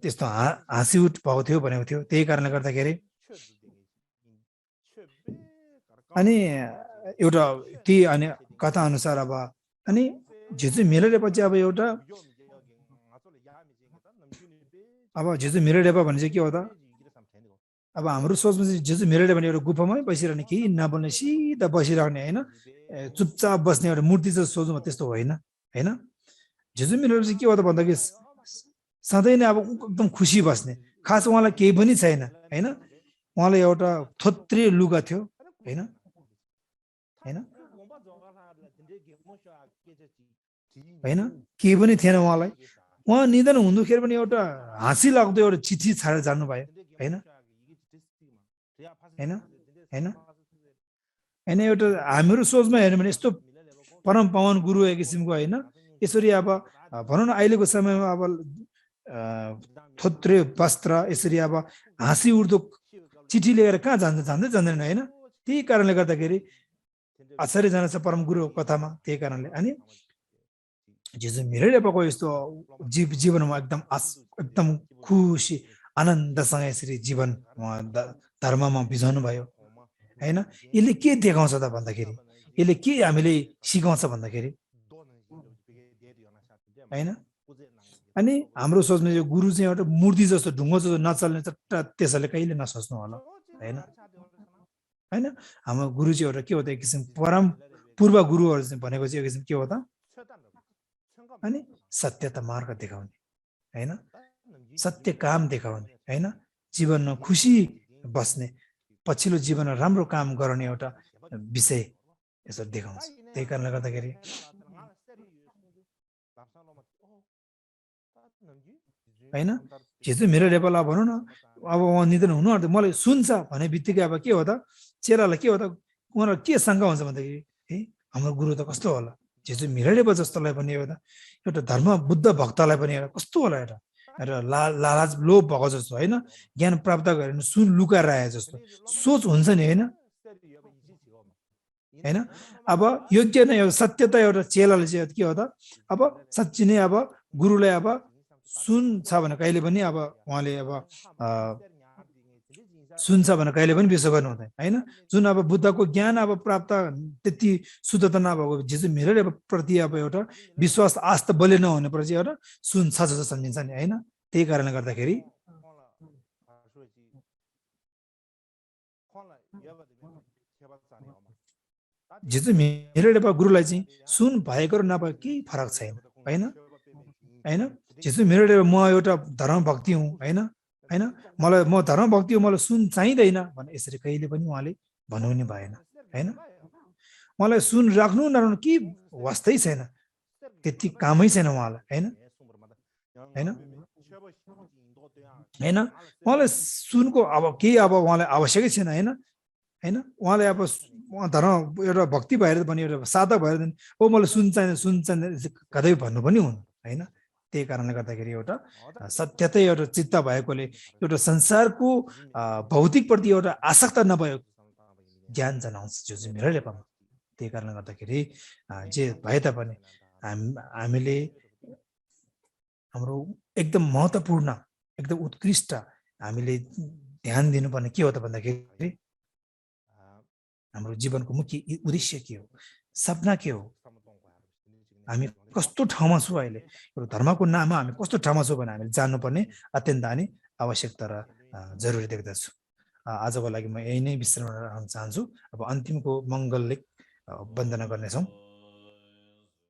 त्यस्तो हाँसी उठ भएको थियो भनेको थियो त्यही कारणले गर्दाखेरि अनि एउटा ती अनि कथा अनुसार अब अनि जिजु मिलरेपछि अब एउटा अब जिजु मिलरेबा भने चाहिँ के हो त अब हाम्रो सोचमा चाहिँ जिजु मिलरेबा भने एउटा गुफामै बसिरहने केही नबोल्ने सिधा बसिरहने हैन चुपचाप बस्ने एउटा मूर्ति चाहिँ सोच्नुमा त्यस्तो होइन हैन जिजु मिलरेबा चाहिँ के हो त भन्दाखेरि सधैँ नै अब एकदम खुसी बस्ने खास उहाँलाई केही पनि छैन हैन उहाँलाई एउटा थोत्रे लुगा थियो हैन हैन हैन केही पनि थिएन उहाँलाई उहाँ निधन हुँदाखेरि पनि एउटा हाँसी लाग्दो एउटा चिठी छाडेर जानुभयो हैन हैन हैन हैन एउटा हाम्रो सोचमा हेर्नु भने यस्तो परम पावन गुरु एक किसिमको हैन यसरी अब भनौँ न अहिलेको समयमा अब थोत्रे वस्त्र यसरी अब हाँसी उठ्दो चिठी लिएर कहाँ जान्दैन हैन त्यही कारणले गर्दाखेरि आश्चर्य जान्छ परम गुरु कथामा त्यही कारणले अनि जिजु मिलरेबाको यस्तो जीवनमा एकदम खुसी आनन्दसँग यसरी जीवन धर्ममा बिताउनु भयो हैन यसले के देखाउँछ त भन्दाखेरि यसले के हामीले सिकाउँछ भन्दाखेरि हैन अनि हाम्रो सोच्ने यो गुरु चाहिँ एउटा मूर्ति जस्तो ढुङ्गो जस्तो नचल्ने चट्टा त्यसैले कहिले नसोच्नु होला हैन हैन हाम्रो गुरु चाहिँ एउटा के हो त एक किसिम परम पूर्व गुरुहरु चाहिँ भनेको चाहिँ एक किसिम के हो त अनि सत्यता मार्ग देखाउने हैन सत्य काम देखाउने हैन जीवनमा खुसी बस्ने पछिल्लो जीवनमा राम्रो काम गर्ने एउटा विषय यसो देखाउँछ त्यही कारणले गर्दाखेरि हैन जिजु मिलरेबालाई भनौँ न अब उहाँ निधन हुनु आँट्यो मलाई सुन्छ भने बित्तिकै अब के हो त चेलालाई के हो त उहाँलाई के शङ्का हुन्छ भन्दाखेरि है हाम्रो गुरु त कस्तो होला जिजु मिलरेबा जस्तोलाई पनि एउटा धर्म बुद्ध भक्तलाई पनि एउटा कस्तो होला एउटा लालच लोभ भएको जस्तो हैन ज्ञान प्राप्त गरेर सुन लुकाएर आए जस्तो सोच हुन्छ नि हैन हैन अब योग्य नै एउटा सत्यता एउटा चेलाले चाहिँ के हो त अब साँच्चै नै अब गुरुलाई अब सुन छ भने कहिले पनि अब उहाँले अब सुन्छ भने कहिले पनि विश्वास गर्नु हुँदैन हैन जुन अब बुद्धको ज्ञान अब प्राप्त त्यति शुद्धता नभएको जिजु मिलरेबा प्रति अब एउटा विश्वास आस्था बलियो नहुने पछि एउटा सुन्छ जस्तो सम्झिन्छ नि हैन त्यही कारणले गर्दाखेरि जिजु मिलरेबा गुरुलाई चाहिँ सुन भएको र नभएको केही फरक छैन हैन हैन जिजु मिलरेबा म एउटा धर्म भक्ति हुँ हैन हैन मलाई म धर्म भक्ति हो मलाई सुन चाहिँदैन भने यसरी कहिले पनि उहाँले भन्नु नि भएन हैन मलाई सुन राख्नु नराख्नु के वास्तै छैन त्यति कामै छैन उहाँलाई हैन हैन हैन उहाँलाई सुनको अब केही अब उहाँलाई आवश्यकै छैन हैन हैन उहाँलाई अब उहाँ धर्म एउटा भक्ति भएर पनि एउटा साधक भएर पनि ओ मलाई सुन चाहिँदैन कतै भन्नु पनि हुनु हैन त्यही कारणले गर्दाखेरि एउटा सत्यतै एउटा चित्त भएकोले एउटा संसारको भौतिक प्रति एउटा आसक्त नभएको ज्ञान जनाउँछ जो चाहिँ मेरो नेपालमा त्यही कारणले गर्दाखेरि जे भए तापनि हामीले हाम्रो एकदम महत्त्वपूर्ण एकदम उत्कृष्ट हामीले ध्यान दिनुपर्ने के हो त भन्दाखेरि हाम्रो जीवनको मुख्य उद्देश्य के हो सपना के हो हामी कस्तो ठाउँमा छौँ अहिले यो धर्मको नाममा हामी कस्तो ठाउँमा छौँ भने हामीले जान्नुपर्ने अत्यन्त नै आवश्यकता र जरुरी देख्दछु आजको लागि म यही नै विश्राम गर्न चाहन्छु अब अन्तिमको मङ्गलिक वन्दना गर्नेछौँ